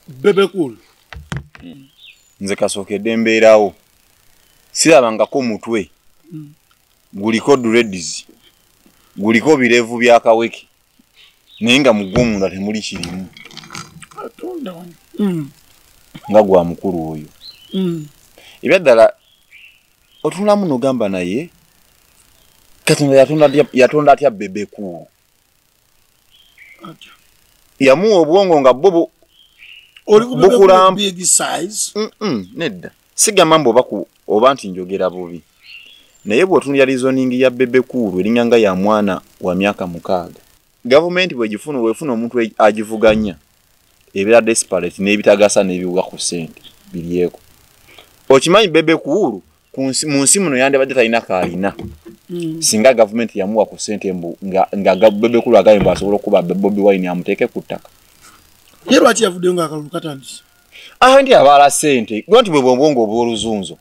Bebe Cool. Nze kasookedde mbeerawo sirabangako mutwe guliko dreads, guliko birevu bya kaweke, naye nga mugwo munda temuli kirimu. Atonda wano. Nga gwa mukulu oyo. Ebyaddala otunulamu n'ogamba, naye Katonda yatonda atya Bebe Cool? Atya. Yamuwa obwongo nga bwo Oli ku Bebe Cool big size. Nedda, sigamba mbu oba oba nti njogera bubi, naye bw'otunulira reasoning ya Bebe Cool eringa nga ya mwana wa myaka 6. Gavumenti bwegifuna, bwefuna omuntu agivuganya, ebeera desperate n'ebitagasa n'ebiwuka ku ssente biryeko. Okimanyi Bebe Cool mu nsi muno yandibadde talina kaalina singa gavumenti yamuwa ku ssente, mbu nga Bebe Cool agambye mbu asobola okuba Bobi Wine amuteeke ku ttaka. Ye lwaki yavuddeyo ng'akalulu katandise? Aho nti abaala ssente gwe nti bwe bwobwongo obw'oluzunzo.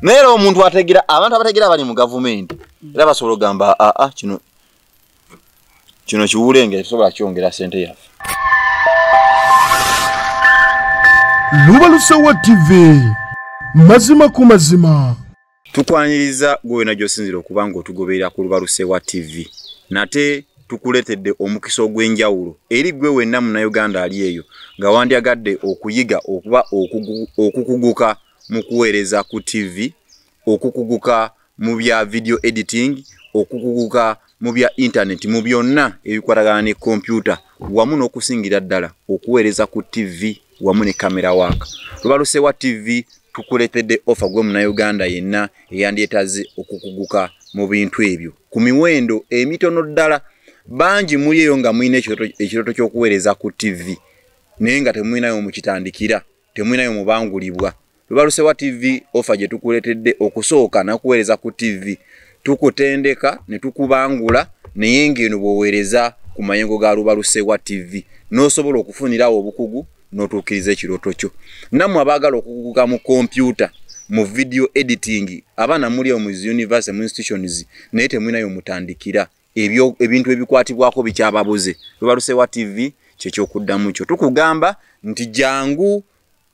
Naye era omuntu ategera, abantu abategera bali mu gavumenti era basobola okugamba, aa, kino kiwulenge, tetusobola kyongera ssente yaffe. Lubalusewa TV, mazima ku mazima. Tukwaniriza gwe wena gy'osinzira okuba ng'otugoberera ku Lubalusewa TV. Nate tukuleetedde omukisa ogw'enjawulo eri gwe wenna Munnayuganda ali eyo nga wandyagadde okuyiga okuba okukuguka mu kuweereza ku TV, okukuguka mu bya video editing, okukuguka mu bya internet, mu byonna ebikwatagana ne kompyuta, wamu n'okusingira ddala okuweereza ku TV wamu ne camera work. Lubalusewa TV tukuleetedde offer gwe Munnayuganda yenna eyandyetaaze okukuguka mu bintu ebyo ku miwendo emitono ddala. Bangi muli eyo nga mulina ekirooto ky'okuweereza ku TV, naye nga temulinayo mukitandikira, temulinayo mubangulibwa. Lubalusewa TV offer gye tukuleetedde, okusooka nakuweereza ku TV tukutendeka ne tukubangula, naye ng'eno bw'oweereza ku mayengo ga Lubalusewa TV n'osobola okufunirawo obukugu n'otuukiriza ekirooto kyo. Nammwe abaagala okukuguka mu kompyuta, mu video editing, abaana muli eyo mu zi university, mu institutions, naye temulinayo mutandikira, ebyo ebintu ebikwatibwako bikyababuze, Lubalusewa TV kyekyokuddamu kyo. Tukugamba nti jangu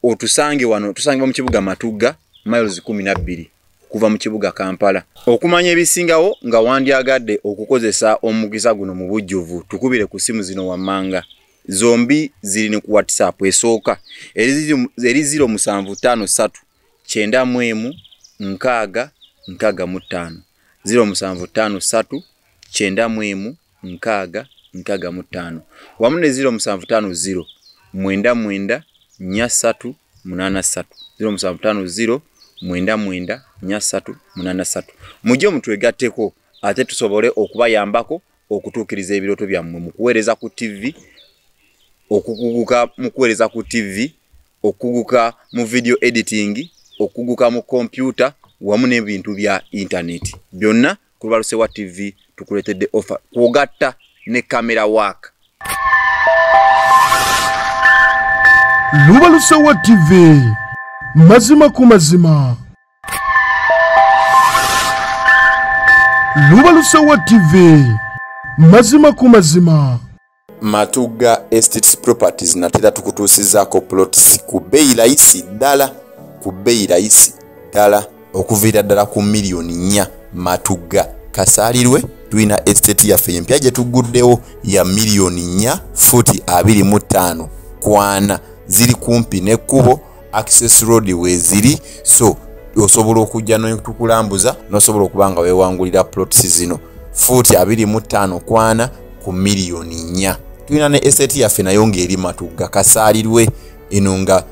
otusange wano, tusangibwa mu kibuga Matugga, miles 12 kuva mu kibuga Kampala. Okumanya ebisingawo nga wandyagadde okukozesa omukisa guno mu bujjuvu, tukubire ku ssimu zino wammanga. Zombi ziri ne ku WhatsApp. Esooka eri 0753 91 60 65, 0753 91 60 65, wamu ne 0750 99 43 83, 0750 99 43 83. Mujje mutwegatteko ate tusobole okubayambako okutuukiriza ebirooto byammwe mu kuweereza ku TV, okukuguka mu kuweereza ku TV, okukuguka mu video editing, okukuguka mu kompyuta wamu n'ebintu bya internet byonna. Ku Lubalusewa TV tukuleetedde offer kwogatta ne camera work. Lubalusewa TV, mazima ku mazima. Lubalusewa TV, mazima ku mazima. Matugga Estates Properties natera tukutuusizaako plots ku bbeeyi layisi ddala, ku bbeeyi layisi ddala, okuviira ddala ku miliyoni 4. Matugga Kasaalirwe tulina estate yaffe empya gye tugguddewo ya miliyoni 4, fuuti 25 ku 40. Ziri kumpi n'ekkubo, access road weeziri, so osobola okujja netukulambuza n'osobola okuba nga weewangulira plots zino, fuuti 25 ku 40 ku miliyoni 4. Tulina ne estate yaffe nayo ng'eri Matugga Kasaalirwe, eno nga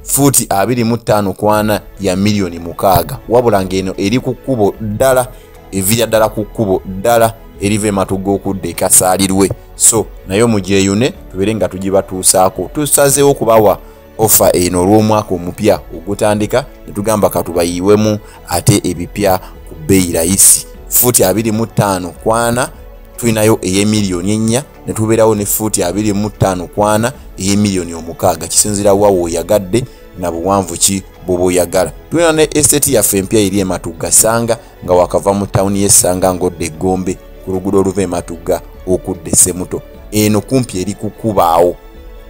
fuuti 25 ku 40 ya miliyoni 6, wabula ng'eno eri ku kkubo ddala, eviira ddala ku kkubo ddala eriva ematugga okudda ekasaalirwe. So naye mugyeyune tubeere nga tugibatuusaako. Tusazeewo okubawa offer eno olw'omwaka omupya ogutandika, ne tugamba katubayiwemu ate ebipya ku bbeeyi layisi. Fuuti 25 ku 40 tulinayo ey'emiliyoni 4, ne tubeerawo ne fuuti 25 ku 40 ey'emiliyoni 6. Kisinziira wa w'oyagadde na buwanvu ki bw'oba oyagala. Tulina ne estate yaffe empya eri ematugga Sanga, nga wakava mu tawuni y'Essanga ng'odda Eggombe ku luguudo oluva ematugga okudda Essemuto. Eno kumpi eri kukubaawo.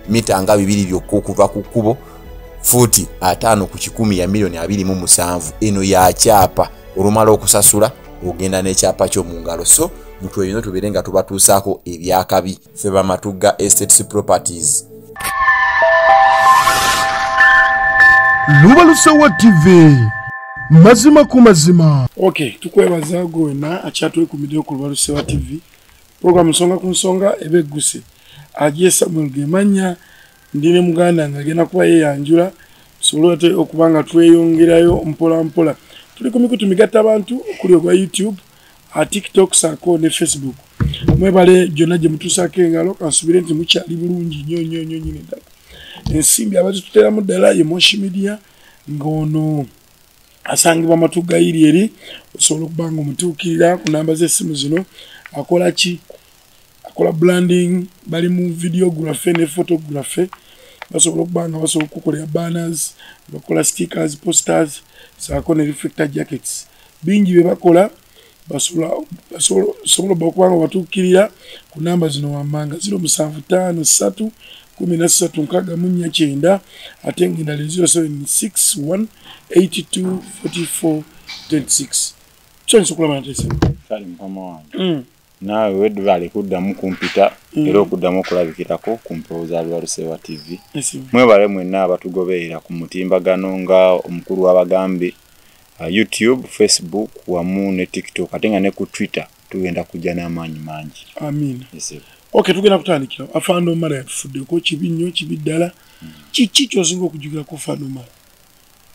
Mita nga 2 byokka okuva ku kkubo, fuuti 50 ku 100 ya miliyoni 27. Eno ya kyapa, olumala okusasula ogenda n'ekyapa kyo mu ngalo. So mutweyune tubeere nga tubatuusaako ebyakabi. Ffe ba Matugga Estates Properties. Lubalusewa TV, mazima ku mazima. Okay, tukwebaza gwena akyatwekumiddeko ku Lubalusewa TV. Program nsonga ku nsonga ebegguse. Aje Samuel Gemanya ndi ne muganda nga agenda kuba yeeyanjula, tusobole ate okuba nga tweyongerayo mpola mpola. Tuli ku mikutu migatta abantu okuli ogwa YouTube, TikTok saako ne Facebook. Mwebale gyonna gye mutuusaako engalo, kansubire nti mukyali bulungi nnyo nnyo nnyo nnyini ddala. Ensimbi abazituteeramu ddala ye Moshi Media, ng'ono asangibwa Matugga iri eri, osobola okuba nga omutuukirira ku namba z'essimu zino. Akola ki? Akola branding, bali mu videography ne photography, basobola okuba nga basobola okukolera banners, bakola stickers, posters, saako ne reflector jackets. Bingi bye bakola, basobola okuba nga batuukirira ku namba zino wammanga 0753 13 64 ate ng'endala 0761 82 44 26. Kyonso okulaba nate. Kale mukama wange. Naawe weddubale kuddamu kumpita era okuddamu okulabikirako ku mpewo za Lubalusewa TV. Mwebale mwenna abatugoberera ku mutimbagano nga omukulu w'abagambi, YouTube, Facebook wamu ne TikTok, ate nga ne ku Twitter tugenda kujja n'amaanyi mangi. Amiina. Okay, tugenda kutandikira. Afande Omara yatufuddeko kibi nnyo, kibi ddala. Kiki ky'osinga okujjukira ku Afande Omara?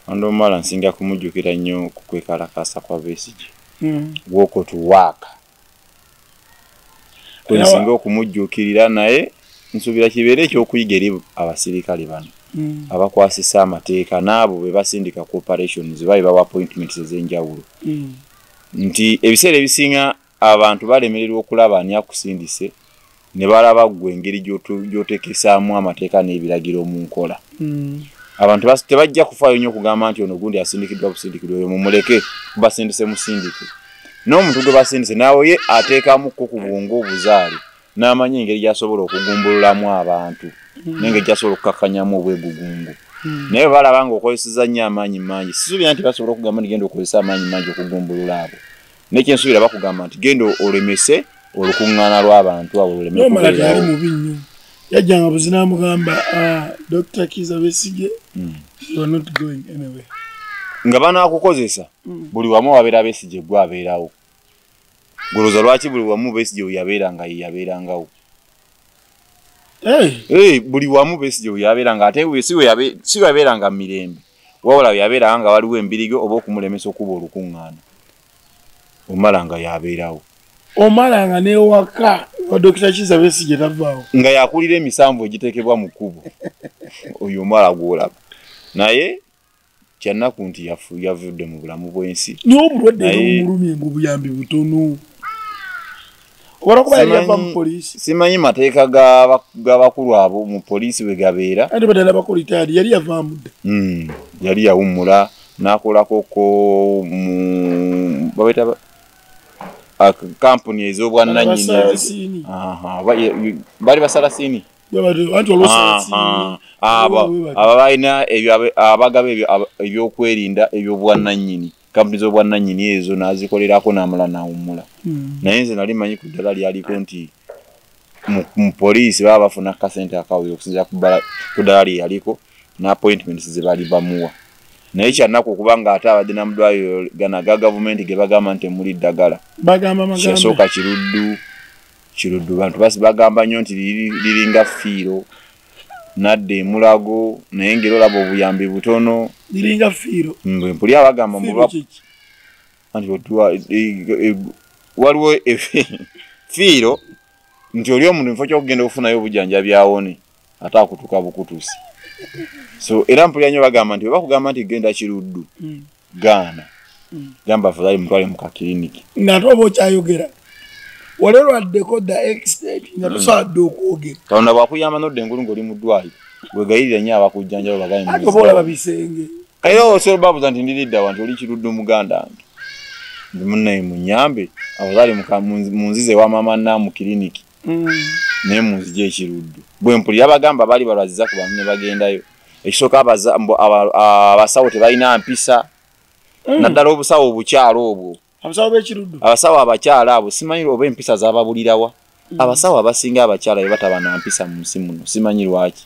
Afande Omara nsinga kumujjukira nnyo ku kwekalakaasa kwa Besigye. Walk to work. Kwensinga okumujjukirira, naye nsuubira kibeere ekyokuyiga eri abasirikale bano abakwasisa amateeka n'abo be basindika ku operations, babe bawa appointments ez'enjawulo. Nti ebiseera ebisinga abantu balemererwa okulaba ani akusindise, ne balaba ggwe engeri gy'oteekesaamu amateeka n'ebiragiro mu nkola. Abantu tebajja kufaayo nnyo okugamba nti ono gundi asindikiddwa busindikidwa, oyo mumuleke, basindise musindike. N'omuntu gwe basindise naawe ye ateekamu ko ku bwongo obuzaale, n'amanya engeri gy'asobola okugumbululamu abantu, n'engeri gy'asobola okukakkanyamu obwegugungu. Naye balaba ng'okozesezza nnyo amaanyi mangi, sisuubira nti basobola okugamba nti genda okozesa amaanyi mangi okugumbulula abo. Naye kyensuubira bakugamba nti genda olemese olukuŋŋaana lw'abantu abo luleme kubeerawo. Yali mubi nnyo. Yajjanga buzi n'amugamba, Dr. Kizza Besigye, you are not going anywhere. Nga banaakukozesa, buli wamu wabeera Besigye gwe abeerawo. Golooza lwaki buli wamu Besigye we yabeeranga ye yabeerangawo? Buli wamu Besigye we yabeeranga, ate si we yabeeranga mu mirembe, wabula we yabeeranga nga waliwo embirigo oba okumulemesa okuba olukuŋŋaana. Omara nga yabeerawo. Omara nga n'ewaka wa Dr. Kizza Besigye tavaawo. Nga yakulira emisanvu egiteekebwa mu kkubo. Oyo Omara gw'olaba. Naye kyannaku nti yavudde mu bulamu bw'ensi. Naye obulwadde obumulumye ng'obuyambi butono. Olw'okuba yali yava mu poliisi. Simanyi mateeka g'abakulu abo mu poliisi we gabeera. Ate badala bakola retired, yali yavaamu dda. Yali yawummula n'akolako ko mu babeeta kampuni ez'obwannannyini. Bali basalasiini. Abo balina abagaba ebyokwerinda ebyobwannannyini, kampuni z'obwannannyini ezo n'azikolerako n'amala n'awummula. Naye nze nali mmanyi ku ddala lyaliko nti mu poliisi baba bafuna akasente akawera okusinziira ku ddala lye yaliko n'appointments ze baali bamuwa. Naye kyannaku okubanga ate abadde na mu ddwaliro gano aga gavumenti ge bagamba nti temuli ddagala. Kyasooka Kiruddu, Kiruddu bantu bagamba nnyo nti liringa fiiro, nadda e Mulago, naye ng'era olaba obuyambi butono. Liringa fiiro. Mpulira bagamba mbu waliwo fiiro nti oli omuntu mu kifo ky'okugenda okufunayo obujjanjabi awone, ate akutuka bukutusi. So era mpulira nnyo bagamba nti bwe bakugamba nti genda Kiruddu, gaana. Gamba afadhali mutwale mu kakiriniki. Ng'ate oba okyayogera. Wali olwaddeko dda extent nga tosobola okwogera. Katonda bw'akuyamba n'odda engulu ng'oli mu ddwaliro, wegayirira nnyo abakujjanjaba bagambe Ate oba olaba bisenge. Era osobola babuuza nti ndiridda wa nti oli Kiruddu muganda wange. Ndi munnaye munnyambe, abazadde munzize ewa maama Nnaamu kiriniki. Naye munzije ekiruddu bwe mpulira bagamba bali balwaziza ku bantu ne bagendayo. Ekisooka abasawo tebalina mpisa, naddala obusawo obukyalo obwo, abasawo b'ekiruddu, abasawo abakyala abo simanyi oba empisa zababulirawa. Abasawo abasinga abakyala be bataba na mpisa mu nsi muno, simanyi lwaki.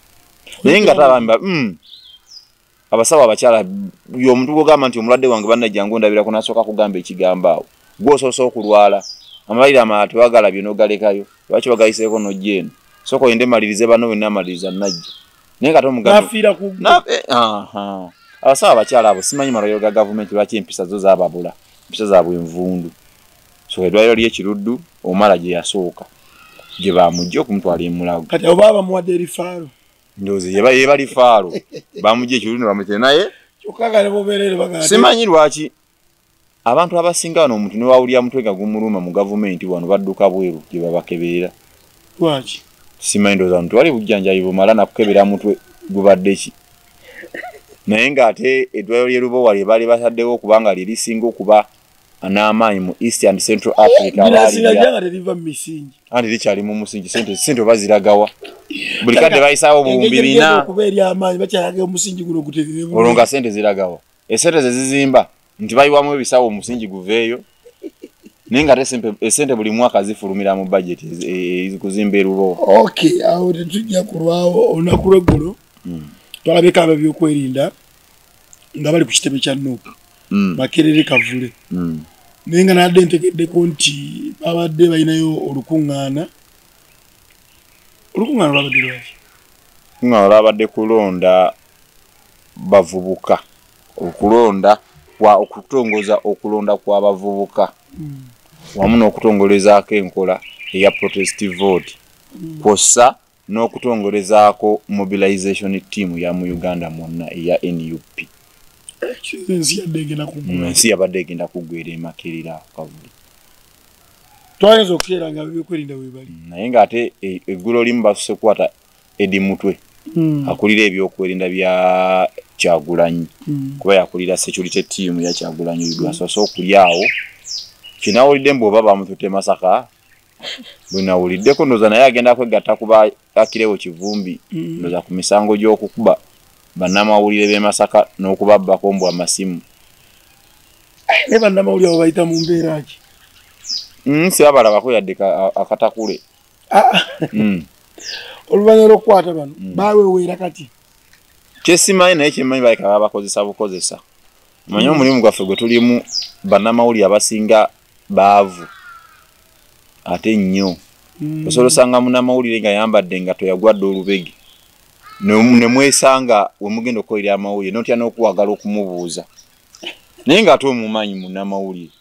Naye nga tabamba abasawo abakyala y'omuntu gw'ogamba nti omulwadde wange bannajjangu ndabirako, n'asooka kugamba ekigambo awo gw'osoose okulwala amalire amalala tewagalabye n'ogalekayo, lwaki wagayiseeko n'ojja eno, sooka oyende malirize banno bonna maliriza najja. Naye nga tomugafiira ku abasawo abakyala abo simanyi malwaliro ga gavumenti lwaki empisa zo zaababula, empisa zaabwe envundu. So eddwaliro ly'ekiruddu omala gye yasooka gye bamugja okumutwala emulago. Kati abo baba bamuwadde erifaalo, ndowooza yeba lifaalo bamugja ekiruddu ne bamutera. Naye kyokka nga ne bobeerere bagamba simanyi lwaki abantu abasinga wano omuntu ne wawulira mutwe nga gumuluma mu gavumenti wano badduka bweru gye babakeberera. Lwaki? Simanyi, ndowooza nti wali bujjanjabi bumala nakukebera mutwe gubadde ki. Naye ng'ate eddwaliro ly'e Lubowa lye baali bataddewo okubanga lye lisinga okuba n'amaanyi mu East and Central Africa, anti likyali mu musingi. Sente oba ziragawa buli kadde bayisaawo 4,000 olwo nga sente ziragawa. Esente ze zizimba nti bayiwamu ebisawo omusingi guveeyo, naye nga ate esente buli mwaka zifulumira mu bajeti kuzimba e Lubowa. Okay, awo tetujja kulwawo. Olunaku lw'eggulo twalabyeko ab'ebyokwerinda nga bali ku kitebe kya NUP Makerere Kavule, naye nga nadde ntegeddeko nti babadde balinayo olukuŋŋaana. Olukuŋŋaana lwabadde lwaki? Olukuŋŋaana lwabadde kulonda bavubuka, okulonda kwa okutongoza okulonda kw'abavubuka wamu n'okutongolezaako enkola eya protest vote, kwossa n'okutongolezaako mobilization team ya mu Uganda mwonna eya NUP. Ensi yabadde egenda kuggwera e Makerere awo Kavule. Twayinza okukeera nga ab'ebyokwerinda we bali. Naye ng'ate eggulo limu basose kukwata Eddie Mutwe akulira ebyokwerinda bya Kyagulanyi, kuba yakulira security team ya Kyagulanyi gwasoose okulya awo. Kinawulidde mbu oba bamututte Masaka, bwe nawuliddeko ndowooza naye agenda kwegatta ku ba Akirewo Kivumbi, ndowooza ku misango gy'okukuba bannamawulire b'e Masaka n'okubabbako mbu amasimu. Naye bannamawulire abo bayita mu mbeera ki? Sibabalabako yadde akatakule. Oluvannyuma lw'okukwata bano baweweera kati. Kyesimanyi naye kyemmanyi baleka babakozesa bukozesa. Omanyi omulimu gwaffe gwe tulimu bannamawulire abasinga baavu ate nnyo. Osobola osanga munnamawulire nga yambadde nga toyagwadde olubege, ne mwesanga we mugenda okukolera amawulire n'otya n'okuwagala okumubuuza, naye ng'ate omumanyi munnamawulire.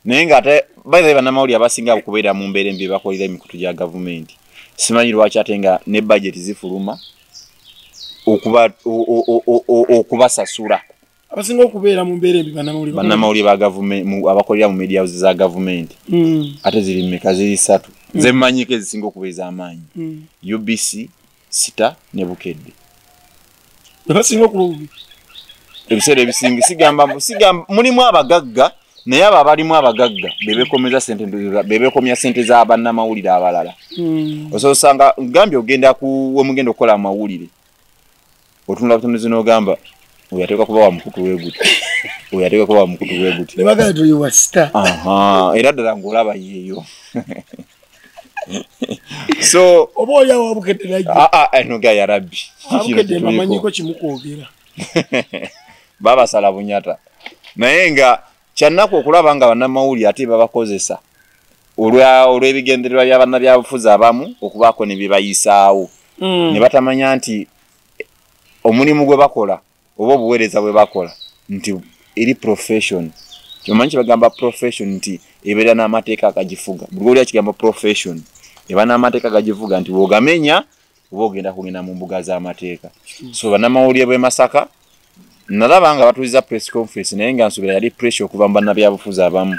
Naye ng'ate by the way bannamawulire abasinga okubeera mu mbeera embi bakolera emikutu gya gavumenti. Simanyi lwaki ate nga ne bajeti zifuluma okubasasula. Abasinga okubeera mu mbeera embi bannamawulire ba gavumenti abakolera mu media houses za gavumenti, ate ziri mmeka? Ziri 3 nze mmanyiko ezisinga okuba ez'amaanyi, UBC, Sita ne Bukedde. Abasinga okuba obubi ebiseera ebisinga sigamba mulimu abagagga, naye abo abalimu abagagga bebekomeza sente, bebekomya sente za bannamawulire abalala. Osobola osanga ngambye ogenda ku wemugenda okukola amawulire, otunula butunuzi n'ogamba oyo ateekwa kuba wa mukutu we guti, oyo ateekwa kuba wa mukutu we guti, ne bagamba nti oyo wa Sita. Era ddala ng'olaba yeeyo. So oba oli awo Bukedde najja. Eno ga ya Rabbi. Bukedde bamanyiko kimu kwogera. Babasala bunyata. Naye nga kyannaku okulaba nga bannamawulire ate babakozesa olw'ebigendererwa bya bannabyabufuzi abamu okubaako ne bye bayisaawo, ne batamanya nti omulimu gwe bakola oba obuweereza bwe bakola nti eri profession. Omanyi kye bagamba profession nti ebeera n'amateeka agagifuga. Buli lw'olya kigambo profession eba n'amateeka agagifuga nti bw'ogamenya oba ogenda kugenda mu mbuga z'amateeka. So bannamawulire b'e Masaka nalaba nga batuuziza press conference, naye nga nsuubira yali pressure okuva mu bannabyabufuzi abamu.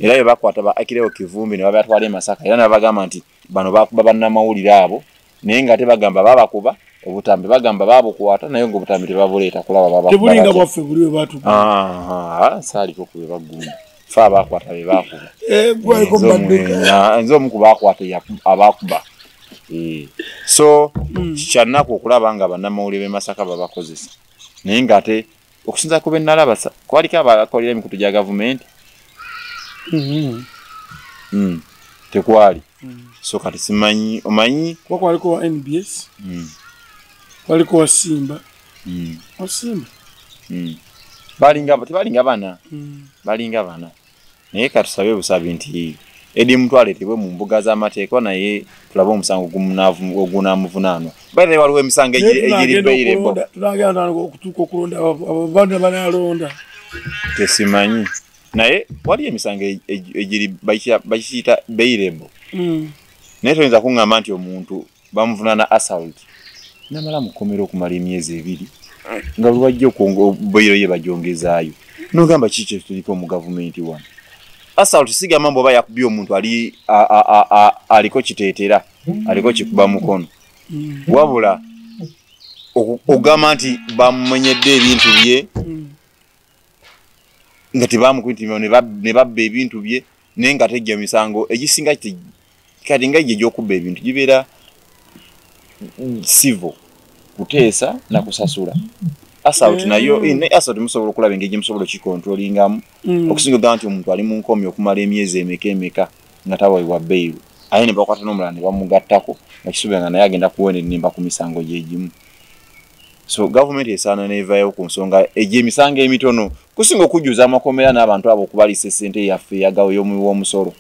Era bwe bakwata ba Akirewo Kivumbi ne babatwala e Masaka, era ne babagamba nti bano bakuba bannamawulire abo, naye nga ate bagamba babakuba obutambi, bagamba babukwata naye ng'obutambi tebabuleeta kulaba babakuba. Tebulinga bwaffe buli we baatukuba. Saaliko ku bwe bagumba. Ffe abakwata be baakuba. Gwaliko badduka. Nze omu ku baakwata abakuba. So kyannaku okulaba nga bannamawulire b'e Masaka babakozesa, naye ng'ate okusinza ku be nalaba kwaliko abakolera emikutu gya gavumenti. Tekwali. So kati simanyi, omanyi kuba kwaliko wa NBS, kwaliko wa Simba, wa Simba. Balinga tebalinga bana, balinga bana. Naye katusabe busabi nti Eddie Mutwe aleetebwe mu mbuga z'amateeka, naye tulabe omusango ogunaamuvunaanwa. By the way, waliwo emisango egiri bailable. Tunagenda okutuuka okulonda abo banalonda. Tesimanyi, naye waliyo emisango egiri bakiyita bailable. Naye toyinza kuŋŋamba nti omuntu bamuvunaana assault namala mukomera okumala emyezi 2 nga lwajja bail ye bagyongezaayo, nogamba kiki kyetuliko mu gavumenti wano. Assault sigamba mbu oba yakubye omuntu ali aliko kiteetera, aliko kikuba mukono, wabula ogamba nti bamumenyedde ebintu bye nga tebamukwiti ne babba ebintu bye, naye nga tejja emisango egisinga kati nga gye gy'okubba ebintu gibeera civil, kuteesa na kusasula. Assault nayo ne assault musobola okulaba engeri gye musobola okikontrolingamu, okusinga ogamba nti omuntu ali mu nkomi okumala emyezi emeka emeka nga taweebwa bail, ate ne bakwata n'omulala ne bamugattako nga kisuubira nga naye agenda kuwerennemba ku misango gye gimu. So gavumenti esaana n'evaayo ku nsonga egy'emisango emitono kusinga okujjuza amakomera n'abantu abo okubaliisa essente yaffe eyagawo y'omuwi w'omusolo.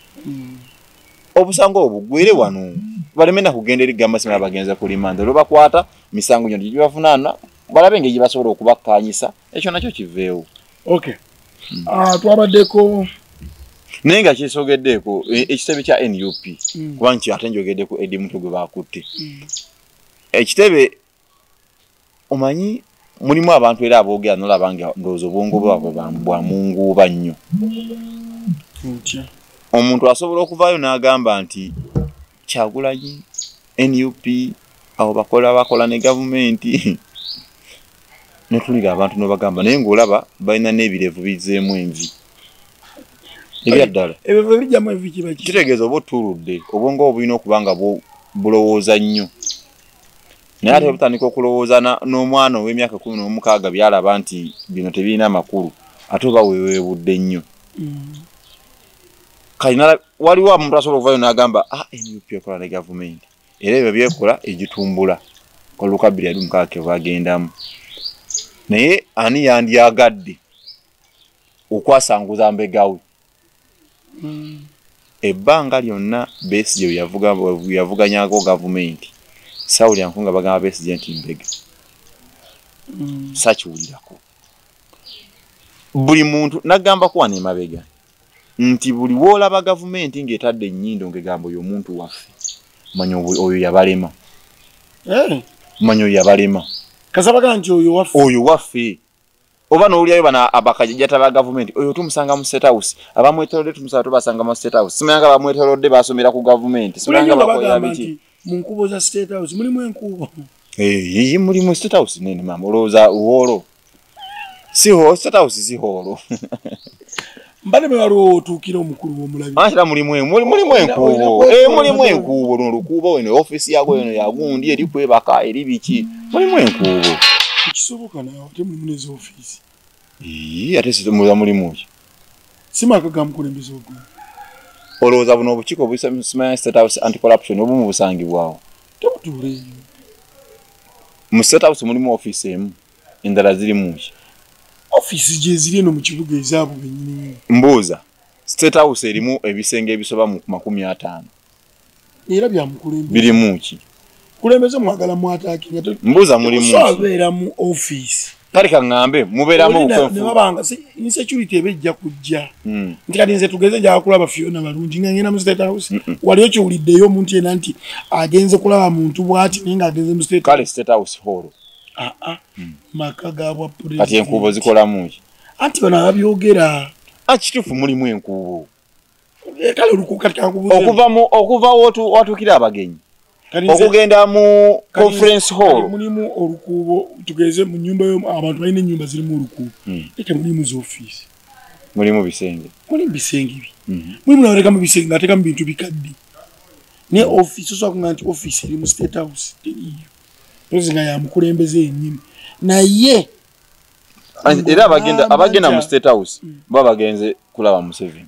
Obusango obwo bugwere wano, baleme na kugenda eri gamba simala bagenze kulima nze lwebakwata misango gyonna gyebavunaana, balabe engeri gye basobola okubakkaanyisa, ekyo nakyo kiveewo. Okay. Twabaddeko naye nga kyesogeddeeko ekitebe kya NUP, kuba nti ate njogedde ku Eddie Mutwe gwe bakutte. Ekitebe omanyi mulimu abantu era aboogera nolaba nga ndowooza obwongo bwabwe bwamunguuba nnyo. Omuntu asobola okuvaayo n'agamba nti Kyagulanyi, NUP, abo bakola ne gavumenti, netulira abantu n'obagamba, naye ng'olaba balina n'ebirevu bizzeemu envi. Ebyaddala. Ebirevu bijjamu envi kiba ki? Kitegeeza oba otuuludde, obwongo obwo bulina okuba nga bulowooza nnyo. Naye ate butandika okulowooza n'omwana ow'emyaka 16 by'alaba nti bino tebirina makulu, ate oba weeweebudde nnyo. Kale waliwo omuntu asobola okuvaayo n'agamba NUP ekola ne gavumenti, era ebyo byekola egitumbula oluka 2026 ke bagendamu. Naye ani yandyagadde okwasanguza mbegawe? Ebbanga lyonna Besigye yavuganyako gavumenti, sawulira nko nga bagamba Besigye nti mbega. Sakiwulirako. Buli muntu nagambako wano emabega nti buli w'olaba gavumenti ng'etadde ennyindo ng'egamba oyo omuntu waffe, manya oyo yabalema. Manya oyo yabalema. Kasabaga nti oyo waffe. Oyo waffe. Oba n'owulirayo bano abakajjata ba gavumenti, oyo tumusanga mu State House, abamwetoolodde tumusanga tubasanga mu State House, simanya nga bamwetoolodde basomera ku gavumenti, simanya nga bakolera biki. Mu nkubo za State House mulimu enkubo. Mulimu State House nene mama, olowooza woolo. Si ho, State House si hoolo. Mbadde bwe waliwo otuukira omukulu w'omulabi. Anti mulimu enkuubo. Mulimu enkuubo, luno lukuubo eno ofiisi yago eno ya gundi eri kwebaka eri biki. Mulimu enkuubo. Ekisoboka naawe ate mulimu n'eza ofiisi. Ate si mulimu ki? Si maka ga mukulembeze ogwo. Olowooza buno obukiiko obusimanya State House Anti-Corruption obumu busangibwawo? Tebutuula eyo. Mu State House mulimu ofiisi emu, endala zirimu ki? Ofiisi gye ziri eno mu kibuga ezaabwe bennyini. Mbuuza, State House erimu ebisenge ebisoba mu 50. Era bya mukulembeze. Birimu ki? Kulembeze mwagala mwataaki. Mbuuza mulimu ki? Obeera mu ofiisi. Kale ka ŋŋambe mubeeramu obukwefu. Ne babanga insecurity eba ejja kujja. Nti kati nze tugeze njagala kulaba Fiona Balungi nga ngenda mu State House. Wali okiwuliddeyo omuntu yenna nti agenze kulaba muntu bw'ati naye ng'agenze mu State House. Kale State House hall. Maka ga bwa president. Kati enkuubo zikolamu ki? Anti bano ababyogera. Kituufu mulimu enkuubo. Kale olukuuka kankubuuze. Okuva watuukira abagenyi. Okugenda mu conference hall. Mulimu olukuubo tugeze mu nnyumba yo abantu balina ennyumba zirimu olukuubo. Ate mulimu zi ofiisi. Mulimu bisenge. Mulimu bisenge bi. Mulimu n'abateekamu bisenge ng'ateekamu bintu bikadde. Ne office so kunga nti office eri mu State House teriyo. President ya mukulembeze yennyini. Naye era abagenda mu State House baba bagenze kulaba Museveni.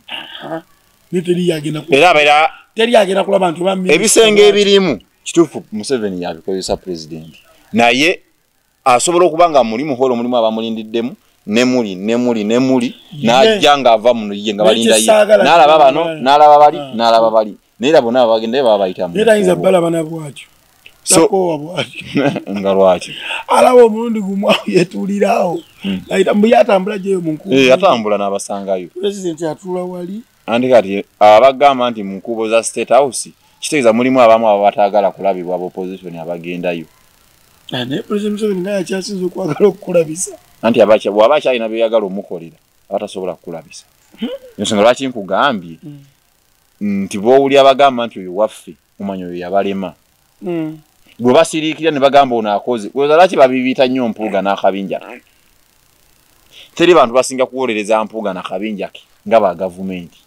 Ne teri yagenda ku. Era abaira teri yagenda kulaba abantu ba ebisenge ebirimu kituufu Museveni yabikozesa president. Naye asobola okubanga mulimu holo mulimu abamulindiddemu nemuli nemuli nemuli n'ajja ng'ava muno ye nga balinda ye n'alaba bano n'alaba bali n'alaba bali naye bonna bagenda baba bayitamu era ayinza balaba na bwatyo so nga lwaki alaba omulundi gumu yetuulirawo ayita mbu yatambula gyeyo mu nkubo yatambula n'abasangayo president atuula wali andi kati abagamba nti mu nkubo za State House kitegeeza mulimu abamu abataagala kulabibwa aba opposition abagendayo. Naye President Museveni naye akyasinze okwagala okukulabisa. Anti bw'aba akyalina by'oyagala omukolera aba tasobola kukulabisa. Ensonga lwaki nkugambye nti bw'owulira abagamba nti oyo waffe omanya oyo yabalema. Gwe basiriikirira ne bagamba ono akoze olowooza lwaki babibiita nnyo Mpuuga n'akabinja ke? Teri bantu basinga kuwolereza Mpuuga n'akabinja ke nga ba gavumenti.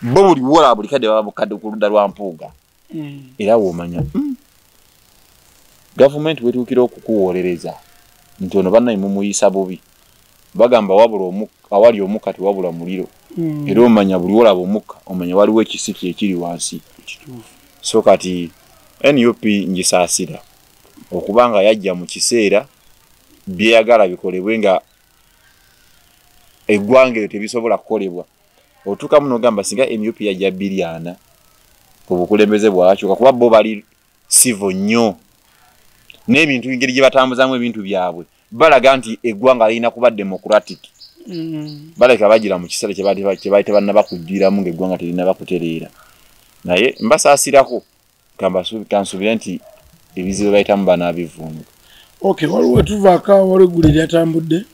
Bo buli wola buli kadde baba bukadde ku ludda lwa Mpuuga. Era w'omanya gavumenti wetuukira okukuwolereza nti ono bannaye mumuyisa bubi bagamba wabula awali omukka tewabula muliro. Era omanya buli wolaba omukka omanya waliwo ekisiki ekiri wansi. So kati NUP ngisaasira okubanga yajja mu kiseera byeyagala bikolebwe nga eggwanga eryo tebisobola kukolebwa. Otuukamu n'ogamba singa NUP yajja 2040 obukulembeze bwakyuka kuba bo bali sivo nnyo n'ebintu engeri gye batambuzaamu ebintu byabwe balaga nti eggwanga lirina kuba democratic. Baleka bagira mu kiseera kye baali tebannaba kujjiramu ng'eggwanga terinnaba kutereera. Naye mbasaasirako kansuubire nti ebizibu bayitamu banaabivvuunuka. Okay, waliwo tuvaako awo waliwo eggulire lyatambudde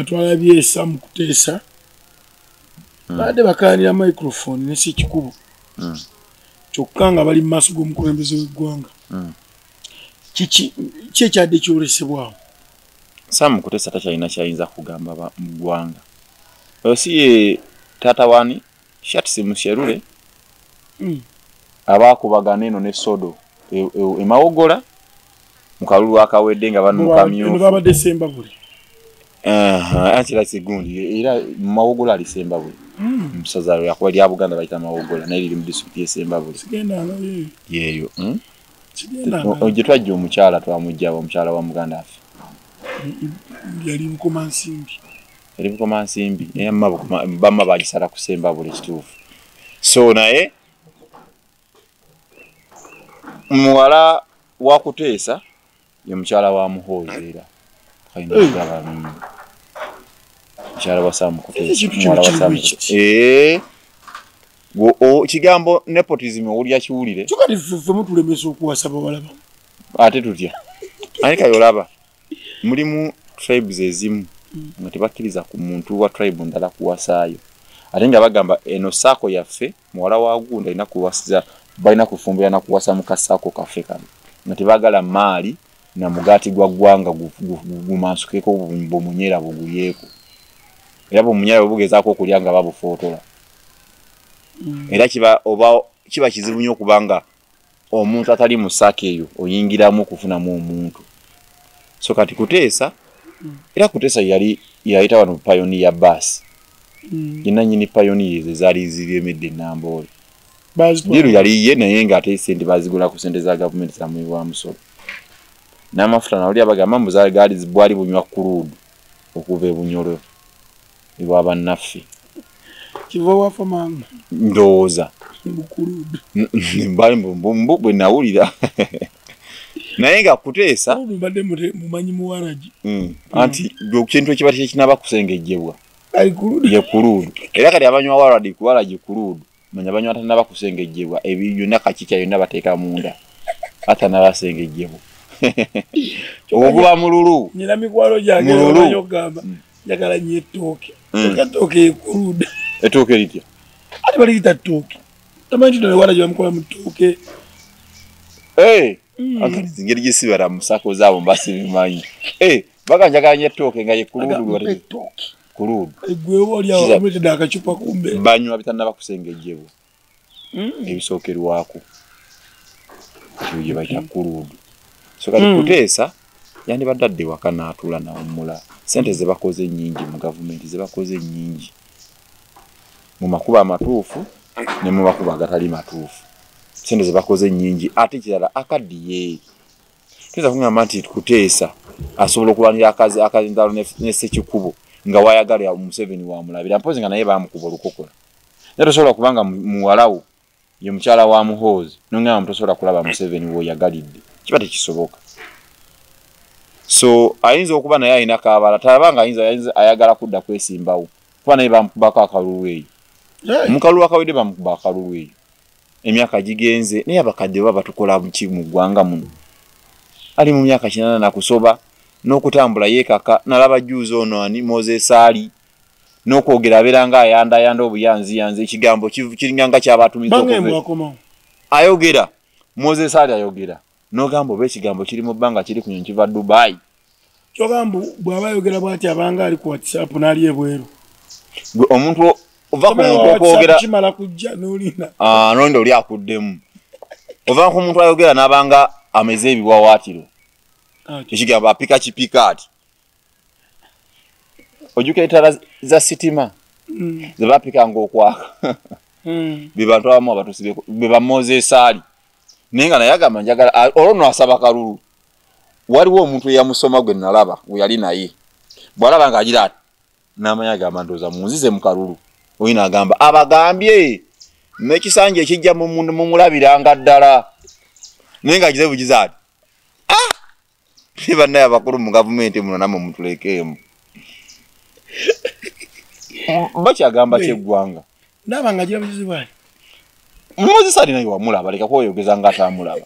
twalabye Sam Kuteesa babadde bakaanira microphone ne Ssekikubo kyokka nga bali mu maaso g'omukulembeze w'eggwanga. Kiki ki ekyadde kyolesebwawo? Sam Kuteesa takyalina kyayinza kugamba mu ggwanga. Oyo si ye taata wani Shatsi Musherure abaakubagana eno ne Sodo e Mawogola mu kalulu akawedde nga bano mu kamyufu. Babadde Sembabule. Anti era kigundi era Mawogola ali Sembabule. Mu ssaza lyakuba lya Buganda bayita Mawogola naye liri mu disitulikiti y'e Sembabule. Sigendangayo. Yeeyo. Sigendangayo. Gye twajja omukyala twamuggyawo omukyala wa muganda waffe. Yali Bukomansimbi. Yali Bukomansimbi naye bamma bagisala ku Sembabule kituufu. So naye muwala wa Kuteesa ye mukyala wa Muhoozi era mukyala wa Sam Kuteesa. Muwala wa Sam Kuteesa. Kigambo nepotism owulira kiwulire. Kyokka ffe mutulemesa okuwasa bawala bammwe. Ate tutya? Ani kale olaba mulimu tribes ezimu nga tebakkiriza ku muntu wa tribe ndala kuwasaayo. Ate nga bagamba eno saako yaffe muwala wa gundi alina kuwasiza balina kufumbira na kuwasa mu kasaako kaffe kano. Nga tebaagala maali na mugaati gwa ggwanga gumansukeko bumunyera buguyeeko. Era bumunyera bwe bugezaako okulya nga babufootola. Era kiba kizibu nnyo okubanga omuntu atali mu saako eyo oyingiramu okufunamu omuntu. So kati Kuteesa era Kuteesa yali yayita wano Pioneer bus. Yenna nnyini Pioneer ezo zaali ziremedde Namboole. Diru yali ye naye ng'ate ssente bazigula ku ssente za gavumenti za muwi wa musolo. N'amafuta nawulira bagamba mbu gaali bwali bunywa crude okuva e Bunyoro ewa bannaffe. Kiva wafa mangu. Ndowooza. Mbu bwe nawulira. Naye nga Kuteesa mbadde mumanyi muwaragi. Anti ekintu ekiba tekinaba kusengejjebwa. Ye crude. Era kati abanywa waragi kuwaragi crude. Manya banywa atanaba kusengejjebwa ebyo byonna kakikya yonna bateeka munda atanaba sengejjebwa. Oguba mululu. Nyina mikwano gyange omanyi okugamba njagala nnyo ettooke. Ettooke ye crude. Ettooke litya? Ate baliyita ttooke. Tamanyi nti waragi bamukola mu ttooke. Akati engeri gye sibala mu sako zaabo mba sibimanyi. Baga njagala nnyo ettooke nga ye crude. Crude. Eggwe oba oli awo omuleetedde akacupa kumbe. Banywa bitannaba kusengejjebwa. Ebisookerwako ekyo gye bayita kuluudu. So kati Kuteesa yandibadde adde waka n'atuula nawummula. Sente ze bakoze nnyingi mu gavumenti, ze bakoze nnyingi mu makubo amatuufu ne mu makubo agatali matuufu. Sente ze bakoze nnyingi, ate kirala akaddiye. Tuyinza kugamba nti Kuteesa asobola okulwanira akazindalo ne Ssekikubo nga wayagala Museveni wamulabira, mpozi nga naye bamukuba olukokola. Naye tosobola kubanga muwalawo ye mukyala wa Muhoozi nongamba tosobola kulaba Museveni w'oyagalidde, kiba tekisoboka. So ayinza okuba naye alina kabala, talaba nga ayinza ayagala kudda kwesimbawo, kuba naye bamukubako akalulu eyo. Mu kalulu akawedde bamukuba akalulu eyo. Emyaka gigenze, naye abakadde baba batukola ki mu ggwanga muno? Ali mu myaka 80 nakusoba n'okutambula yeekaka. Nalaba juzi ono ani Moses Ali n'okwogera abeera nga ayandayanda obuyanziyanzi, ekigambo kiringa nga kyabatumiza okuva. Ayogera Moses Ali ayogera n'ogamba oba ekigambo kiri mu bbanga kiri ku nnyonyi kiva Dubai. Kyogamba bw'aba ayogera bw'ati abanga ali ku WhatsApp n'ali ebweru. Gwe omuntu ova ku muntu okwogera kimala kujja n'olina n'olinda oli akuddemu. Ova ku muntu ayogera n'abanga ameze ebiwawaatiro, ekigambo apika kipika ati. Ojjukira ettaala za sitima ze bapikanga okwaka, be bantu abamu abatusibeko be ba Moses Ali. Naye nga naye agamba njagala olwo nno asaba kalulu. Waliwo omuntu eyamusoma gwe nalaba we yali naye, bw'alaba ng'agira ati n'amanya agamba ndowooza munzize mu kalulu. Oyo n'agamba abagambye n'ekisanja ekijja mumulabiranga ddala, naye ng'agize bugize ati bannaye abakulu mu gavumenti muno nammwe mutulekeemu. Bakyagamba kyeggwanga ndaba nga agira bugizi bwali. Moses Ali naye wamulaba, leka kweyogeza nga atamulaba.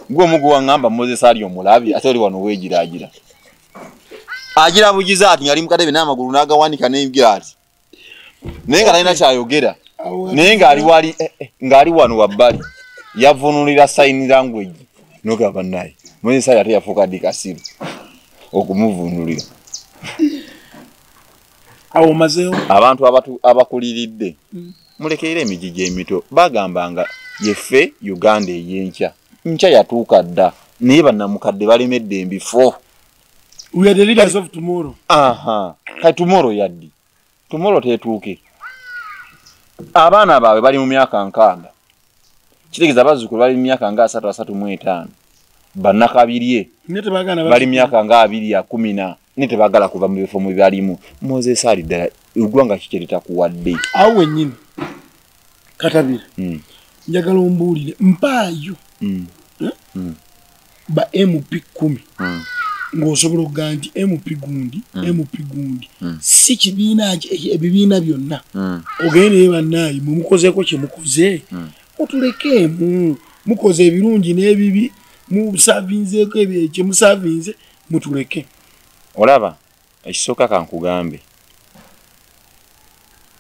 Gwe omugu waŋŋamba Moses Ali omulabye, ate oli wano weegiraagira. Agira bugizi ati ng'ali mu katebe n'amagulu n'agawanika n'engira ati, naye nga talina kyayogera, naye ng'ali wano wabbali yavunulira sign language. N'ogamba naye Moses Ali ate yafuuka ddi kasiru okumuvunulira. Awo omazeewo abantu abakuliridde mulekeere emigigi emito. Bagambanga yeffe Uganda ey'enkya, nkya yatuuka dda, naye bannamukadde balemedde embifo. We are the leaders of tomorrow. Kati tomorrow yaddi, tomorrow tetuuke. Abaana baabwe bali mu myaka 60, kitegeeza abazzukulu bali mu myaka nga 3, 35, bannakabirye bali mu myaka nga 2, 10, naye tebaagala kuva mu bifo mwe balimu. Moses Ali ddala eggwanga ki kye litakuwadde? Awo wennyini Katabira, njagala ombuulire mpaayo ba MP 10 ng'osobola okugamba nti MP gundi, MP gundi, si kibiina ebibiina byonna ogende naye bannaayi mwe mukozeeko kye mukoze, mutulekeemu, mukoze ebirungi n'ebibi, musavinzeeko ebyo kye musavinze, mutuleke. Olaba ekisooka kankugambe,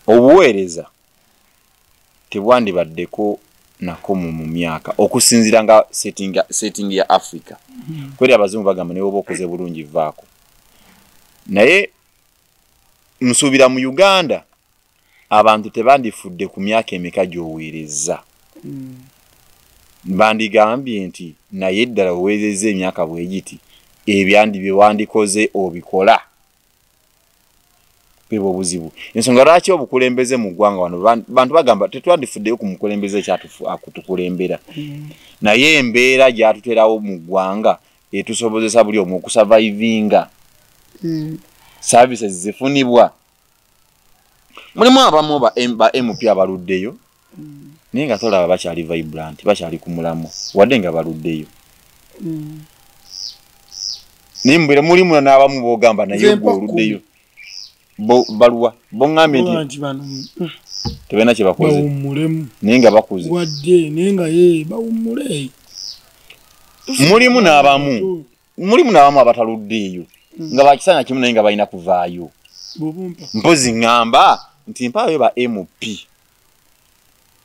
obuweereza tebwandibaddeko nako mu myaka okusinziira nga setting ya Africa. Kweri abazungu bagamba naye oba okoze bulungi vaako. Naye nsuubira mu Uganda abantu tebandifudde ku myaka emeka gy'oweereza. Bandigambye nti naye ddala oweerezza emyaka bwe giti, ebyandi bye wandikoze obikola. Bwebwo obuzibu. Ensonga lwaki obukulembeze mu ggwanga wano bantu bagamba tetwandifuddeyo ku mukulembeze akutukulembera, naye embeera gy'atuterawo mu ggwanga etusobozesa buli omu okusavaivinga. Services zifunibwa. Mulimu abamu ba MP abaluddeyo, naye nga tolaba bakyali vibrant, bakyali ku mulamwa wadde nga baluddeyo. Naye mbeera mulimu n'abamu b'ogamba naye gwe oluddeyo. Baluwa boŋŋambye nti tebalina kye bakoze, naye nga bakuze wadde, naye nga ye bawummule. Mulimu n'abamu abataluddeeyo nga bakisanya kimu, naye nga balina kuvaayo. Mpozi ŋŋamba nti mpaayo ba MP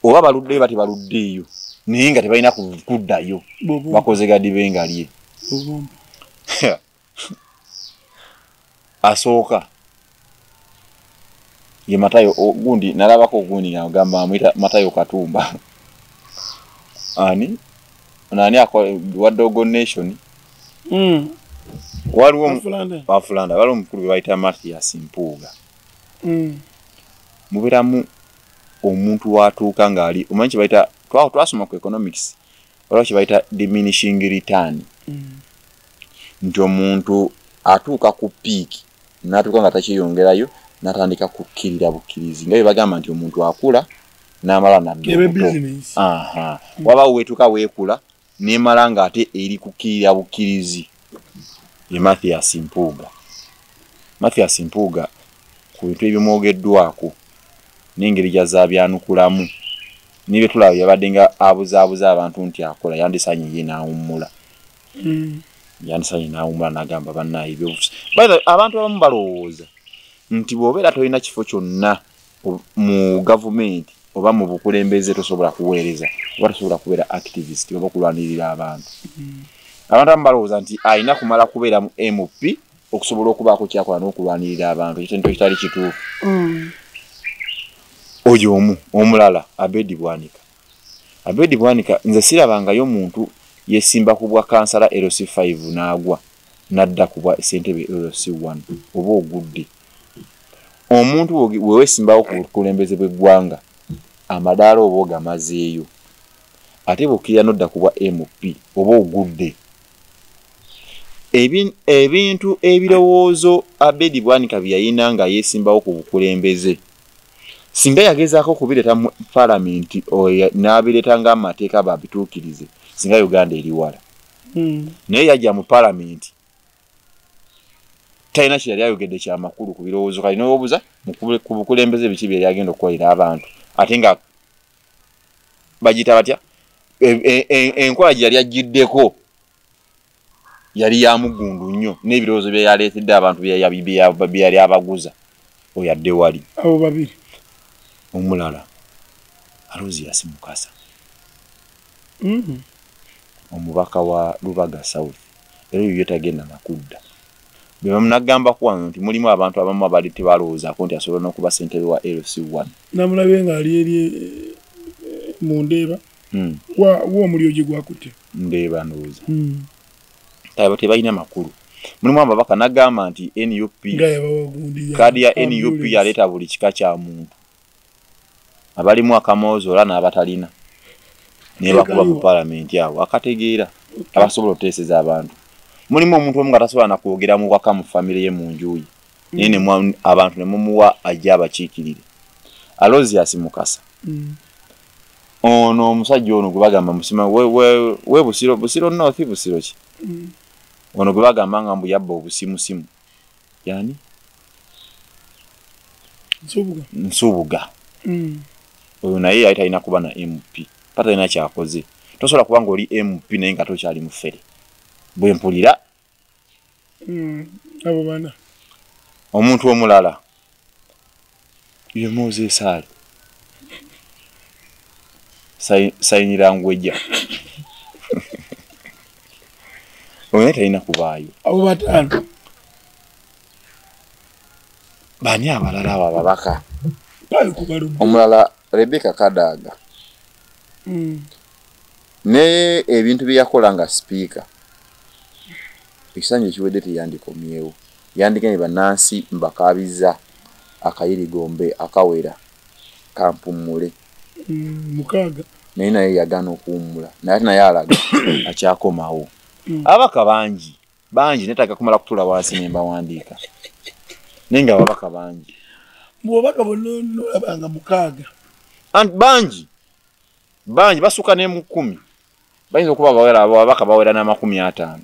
oba baluddeyo bati baluddeeyo, naye nga tebalina kuddayo, bakoze gadibe nga lye. Asooka Ye Matayo gundi nalabako gundi ng'agamba amuyita Matayo Katumba. Ani? Nani wa Dogo Nation? Waliwo Afulanda, waliwo omukulu gwe bayita Mathias Mpuuga. Mubeeramu omuntu watuuka ng'ali, omanyi kye bayita, twasoma ku economics, waliwo kye bayita diminishing return. Nti omuntu atuuka ku peak, n'atuuka nga takyeyongerayo, n'atandika kukkirira bukkirizi. Nga bwe bagamba nti omuntu akula n'amala n'adda obuto. Wabaawo weetuuka weekula, n'emala ng'ate eri kukkirira bukkirizi. Ye Mathias Mpuuga. Mathias Mpuuga ku bintu ebimwogeddwako n'engeri gy'azaabyanukulamu ne bye tulaba yabadde nga abuzaabuza abantu nti akola, yandisaanye ye n'awummula. Yandisaanye n'awummula n'agamba bannaaye ebyobufuzi. By the way, abantu abamu balowooza nti bw'obeera tolina kifo kyonna mu gavumenti oba mu bukulembeze tosobola kuweereza oba tosobola kubeera activist oba okulwanirira abantu. Abantu abamu balowooza nti alina kumala kubeera mu MP okusobola okubaako ky'akola n'okulwanirira abantu, ekyo kintu ekitali kituufu. Oyo omu, omulala Abedi Bwanika. Abedi Bwanika nze sirabangayo muntu yesimba ku bwa kansala LC5 n'agwa n'adda ku bwa ssentebe LC1 oba ogudde. Omuntu bwe weesimbawo ku bukulembeze bw'eggwanga amadaala oba ogamazeeyo, ate bw'okkirira n'odda ku bwa MP oba ogudde. Ebintu ebirowoozo Abedi Bwanika bye yalina nga yeesimbawo ku bukulembeze, singa yagezaako okubireeta mu paalamenti n'abireeta ng'amateeka babituukirize, singa Uganda eri wala. Naye yajja mu paalamenti talina kye yali ayogedde kyamakulu ku birowoozo, kali n'obuuza ku bukulembeze biki bye yali agenda okukolera abantu, ate nga bagiyita batya, enkola gye yali ajjiddeko yali ya muggundu nnyo n'ebirowoozo bye yaleetedde abantu bye yali abaguza, oyo adde wali. Abo babiri. Omulala Aloysius Mukasa, omubaka wa Lubaga South, era oyo ye tagenda nakudda. Bwe bamunagambako wano nti mulimu abantu abamu abali tebalowoozaako nti asobola n'okuba ssentebe wa LC1. Namulabye ng'ali eri mu Ndeeba. Wa omuliro gye gwakutte. Ndeeba ndowooza. Tebalina makulu. Mulimu ababaka n'agamba nti NUP, kaadi ya NUP yaleeta buli kika kya muntu, abalimu akamoozola n'abatalina, naye bakuba ku paalamenti awo akategeera abasobola okuteeseza abantu. Mulimu omuntu omu nga tasobola na kwogera mu waka mu famire ye mu nju ye, naye abantu ne mumuwa ajje abakiikirire. Aloysius Mukasa, ono omusajja ono gwe bagamba musima we Busiro, Busiro North, Busiro ki? Ono gwe bagamba nga mbu yabba obusimusimu, yani Nsubuga. Nsubuga. Oyo naye yali talina kuba na MP, patalina kyakoze. Tosobola kuba ng'oli MP naye nga tokyali mufere. Bwe mpulira. Abo bana. Omuntu omulala ye Moses Ali Sayinirangweja. Oyo naye talina kubaayo. Abo bataano. Bani abalala abo ababaka? Omulala Rebecca Kadaga. Ne ebintu bye yakola nga sipiika, ekisanja ekiwedde teyandikomyewo. Yandigambye bannansi mbakaabiza akayirigombe akawera kampummule. 6. Naye naye yagaana okuwummula, naye ate naye alaga akyakomawo. Ababaka bangi bangi, neetaaga kumala kutuula wansi ne mbawandiika, naye nga ababaka bangi. Mu babaka bonna olabanga 6. Bangi bangi basuka ne mu 10, bayinza okuba ababaka bawera na 50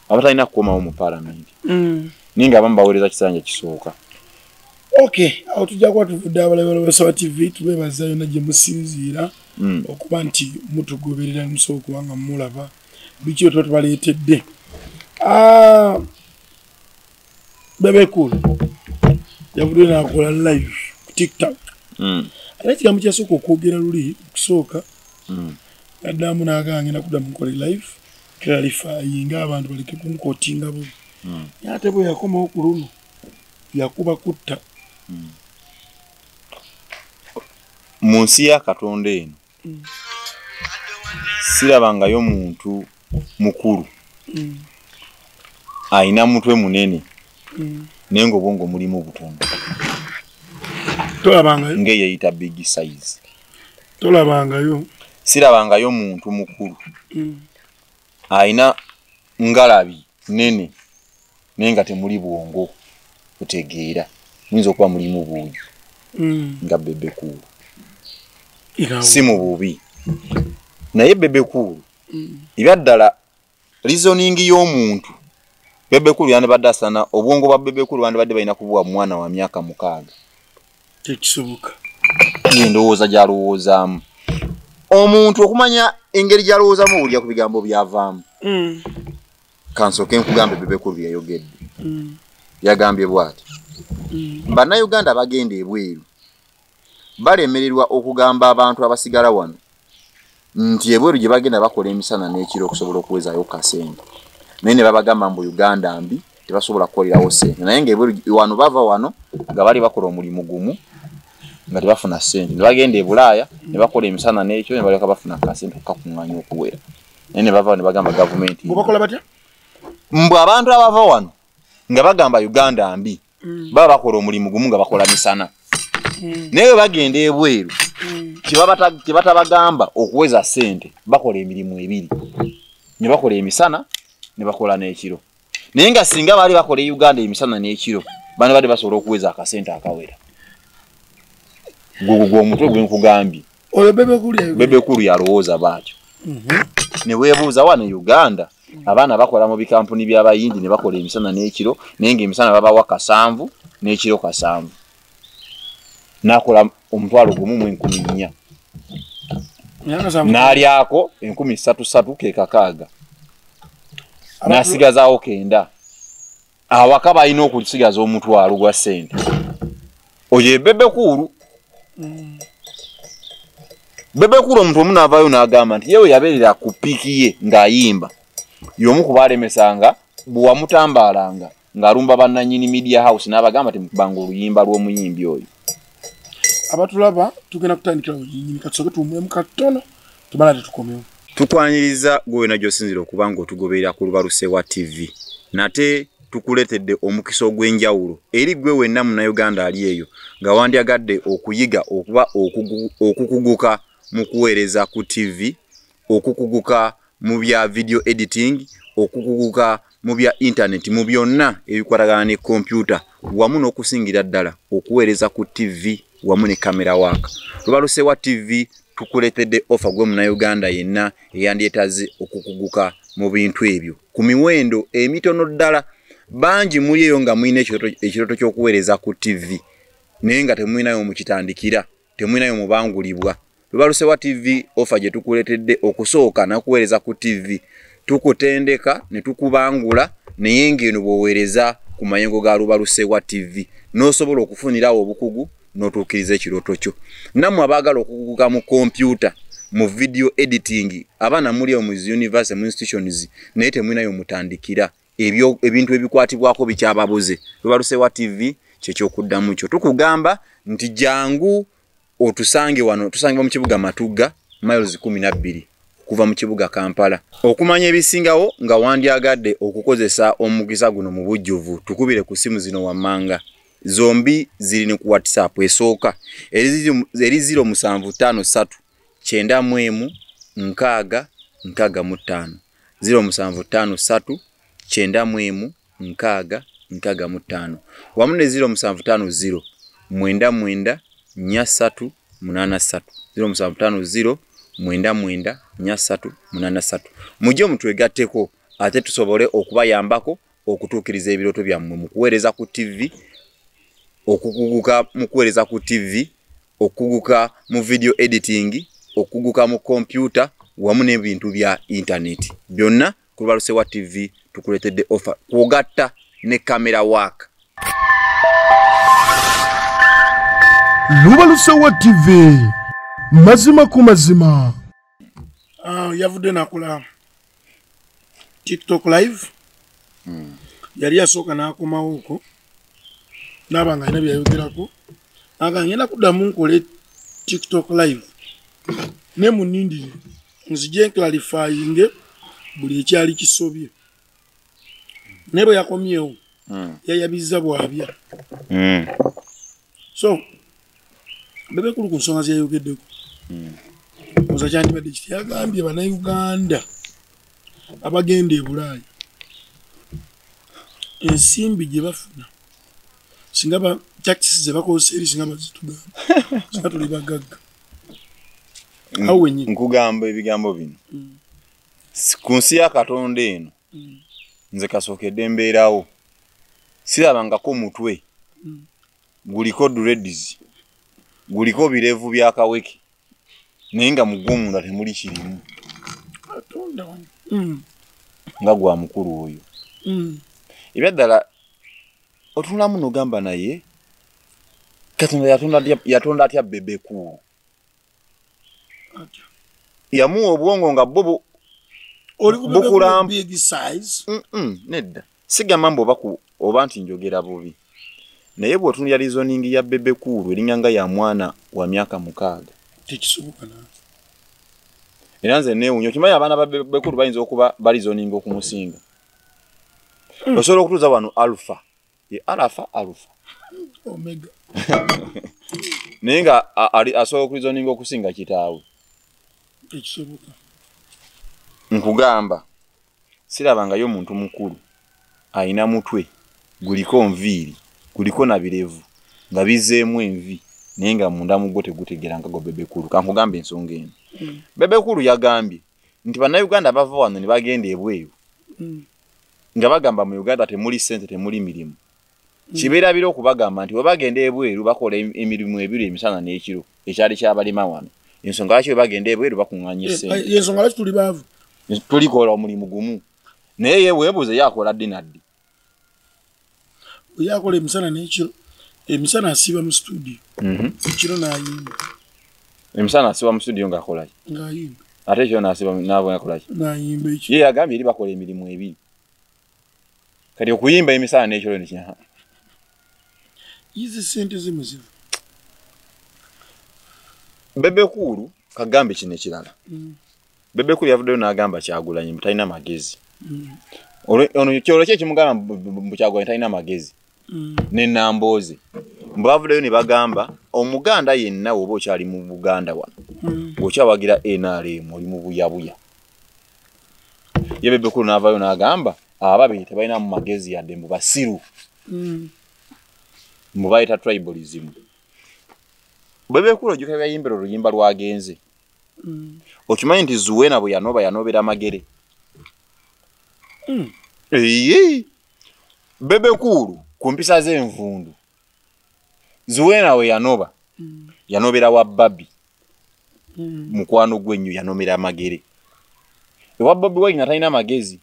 abatalina kukomawo mu paalamenti, naye nga abamu baweereza kisanja kisooka. Okay, awo tujja kuba tuvudde. Abalabi ba TV, tubeebaza yonna gye musinziira okuba nti mutugoberera, musobola okuba nga mulaba biki tuba tubaleetedde. Bebe Cool yavudde n'akola live ku TikTok, ate ekigambo kyasooka okwogera luli okusooka addamu n'agamba ngenda kudda munkole live clarifying abantu baleke kunkotinga bubi, naye ate bwe yakomawo ku luno yakuba kutta. Mu nsi ya Katonda eno sirabangayo muntu mukulu ayina mutwe munene naye ng'obwongo mulimu butono. Tolabangayo ng'eyeyita big size. Tolabangayo. Sirabangayo muntu mukulu ayina ngalabi nene naye nga temuli bwongo kutegeera, muyinza okuba mulimu buuju nga Bebe Cool. Si mu bubi, naye Bebe Cool ebyaddala reasoning y'omuntu Bebe Cool yandibadde asana obwongo bwa Bebe Cool bandibadde balina kubuwa mwana wa myaka 6. Tekisoboka. Endowooza gy'alowoozaamu omuntu okumanya engeri gy'alowoozaamu owulira ku bigambo byavaamu. Kansooke nkugambe Bebe Cool bye yayogedde. Yagambye bw'ati: Bannayuganda bagenda ebweru balemererwa okugamba abantu abasigala wano nti ebweru gye bagenda bakola emisana n'ekiro okusobola okuwezaayo kasente, naye ne babagamba mbu Uganda mbi tebasobola kukolerawo ssente, naye ng'ebweru wano bava wano nga bali bakola omulimu gumu nga tebafuna ssente, ne bagenda e Bulaaya ne bakola emisana n'ekiro ne balyoka bafuna kasente okukakuŋŋaanya okuwera, naye ne bava ne bagamba gavumenti. Bakola batya? Mbu abantu abava wano nga bagamba Uganda mbi baba bakola omulimu gumu nga bakola misana, naye bagenda ebweru kyebatabagamba okuweza ssente bakola emirimu ebiri, ne bakola emisana ne bakola n'ekiro, naye nga singa baali bakola e Uganda emisana n'ekiro bano badde basobola okuweza akasente akawera. Gwo gw'omutwe gwe nkugambye. Oyo Bebe Cool Bebe Cool yalowooza bw'atyo. Ne weebuuza wano e Uganda abaana bakola mu bikampuni by'abayindi ne bakola emisana n'ekiro, naye ng'emisana babawa 7 n'ekiro 7, n'akola 1,400 n'alyako 3,300 ke 6 n'asigazaawo 9. Awaka balina okusigaza 1,000 gwa ssente. Oyo Bebe Cool. Bebe Cool omuntu omu n'avaayo n'agamba nti yewe yabeerera ku piiki ye ng'ayimba, y'omu ku baalemesanga bwe wamutambaalanga ng'alumba bannannyini media house n'abagamba temukubanga oluyimba lw'omuyimbi oyo. Abatulaba tugenda kutandikira wennyini, katusooke tuwummulemu katono tumala tetukomewo. Tukwaniriza gwe wena gy'osinziira okuba ng'otugoberera ku Lubalusewa TV. Nate tukuleetedde omukisa ogw'enjawulo eri gwe wenna Munnayuganda ali eyo nga wandyagadde okuyiga okuba okukuguka mu kuweereza ku TV, okukuguka mu bya video editing, okukuguka mu bya internet, mu byonna ebikwatagana ne kompyuta, wamu n'okusingira ddala okuweereza ku TV wamu ne camera work. Lubalusewa TV tukuleetedde offer gwe Munnayuganda yenna eyandyetaaze okukuguka mu bintu ebyo ku miwendo emitono ddala. Bangi muli eyo nga mulina ekirooto ky'okuweereza ku TV naye nga temulinayo mukitandikira, temulinayo mubangulibwa. Lubalusewa TV offer gye tukuleetedde okusooka n'okuweereza ku TV, tukutendeka ne tukubangula, naye ng'eno bw'oweereza ku mayengo ga Lubalusewa TV n'osobola okufunirawo obukugu n'otuukiriza ekirooto kyo. Nammwe abaagala okukuguka mu kompyuta, mu video editing, abaana muli eyo mu university, mu institutions, naye temulinayo mutandikira, ebintu ebikwatibwako bikyababuze. Lubalusewa TV kyekyokuddamu kyo. Tukugamba nti jangu otusange wano, tusangibwa mu kibuga Matugga, miles 12 okuva mu kibuga Kampala. Okumanya ebisingawo nga wandyagadde okukozesa omukisa guno mu bujjuvu, tukubire ku ssimu zino wammanga. Zombi ziri ne ku WhatsApp. Esooka eri 0753 91 6 65, 0753 91 6 65, wamu ne 0750 99 4 83, 0750 99 4 83. Mujje mutwegatteko ate tusobole okubayambako okutuukiriza ebirooto byammwe mu kuweereza ku TV, okukuguka mu kuweereza ku TV, okukuguka mu video editing, okukuguka mu kompyuta wamu n'ebintu bya internet. Byonna ku Lubalusewa TV tukuleetedde offer kwogatta ne camera work. Lubalusewa TV, mazima ku mazima. Yavudde n'akola TikTok live. Yali yasooka n'akomawo okwo N'aba nga alina byayogerako, aga ngenda kuddamu nkole TikTok live ne munindire nzije nclarifyinge buli ekyali kisobye. Naye bwe yakomyewo yayabizza bwabya. So Bebe Cool ku nsonga zeyayogeddeko oza kyandibadde kiti, yagambye Bannayuganda abagenda e Bulaaya ensimbi gye bafuna singa ba taxes ze bakozesa eri singa bazitugamba singa tuli bagagga. Awo wennyini nkugamba ebigambo bino ku nsi ya Katonda eno nze kasookedde mbeerawo sirabangako mutwe guliko dreads, guliko birevu bya kaweke, naye nga mu gw'omunda temuli kirimu. Nga gwa mukulu oyo. Ebyaddala otunulamu n'ogamba naye Katonda yatonda atya Bebe Cool? Yamuwa obwongo nga bwo bukulamba big size. Nedda sigamba mbu oba nti njogera bubi, naye bw'otunulira reasoning ya Bebe Cool eringa nga ya mwana wa myaka 6. Tekisoboka na. Era nze neewuunya, okimanyi abaana ba Bebe Cool bayinza okuba balizoninga okumusinga. Osobola okutuuza wano alpha ye alpha alpha omega naye nga asobola okulizoninga okusinga kitaawe. Tekisoboka. Nkugamba sirabangayo omuntu mukulu ayina mutwe guliko nviiri guliko na birevu nga bizeemu envi naye nga munda mu gwo tegutegeera nga gwa Bebe Cool. Kankugamba ensonga eno. Bebe Cool yagambye nti Bannayuganda bava wano ne bagenda ebweru nga bagamba mu Uganda temuli ssente temuli mirimu. Kibeerabira okubagamba nti bwe bagenda ebweru bakola emirimu ebiri emisana n'ekiro ekyali kyabalima wano. Ensonga lwaki bwe bagenda ebweru bakuŋŋaanya ssente? Ensonga lwaki tuli baavu? Tulikola omulimu gumu. Naye ye weebuuze ye akola ddi na ddi? Ye akola emisana n'ekiro, emisana asiiba mu studio, ekiro n'ayimba. Emisana asiiba mu studio ng'akola ki? Ng'ayimba. Ate ekiro n'asiiba n'akola ki? N'ayimba ekiro. Ye yagambye eri bakola emirimu ebiri. Kati okuyimba emisana n'ekiro ne kinyaha. Izi ssente ze muzivu. Bebe Cool kagambe kino ekirala. Bebe Cool yavuddeyo n'agamba Kyagulanyi mbu talina magezi. Ono kyolo ki ekimugamba mbu Kyagulanyi talina magezi ne Nambooze. Mbu bavuddeyo ne bagamba Omuganda yenna oba okyali mu Buganda wano ng'okyawagira NRM oli mu buyabuya. Ye Bebe Cool n'avaayo n'agamba ababiri tebalina mu magezi yadde mbu basiru. Mbu bayita tribalism. Bebe Cool ojjukira byayimbira oluyimba lwagenze. Okimanyi nti Zuwena bwe yanoba yanobera Magere. Eyi Bebe Cool ku mpisa z'envundu Zuwena we yanoba yanobera wa Babi mukwano gwe nnyo yanomera Magere. Ewa Bobi Wine atalina magezi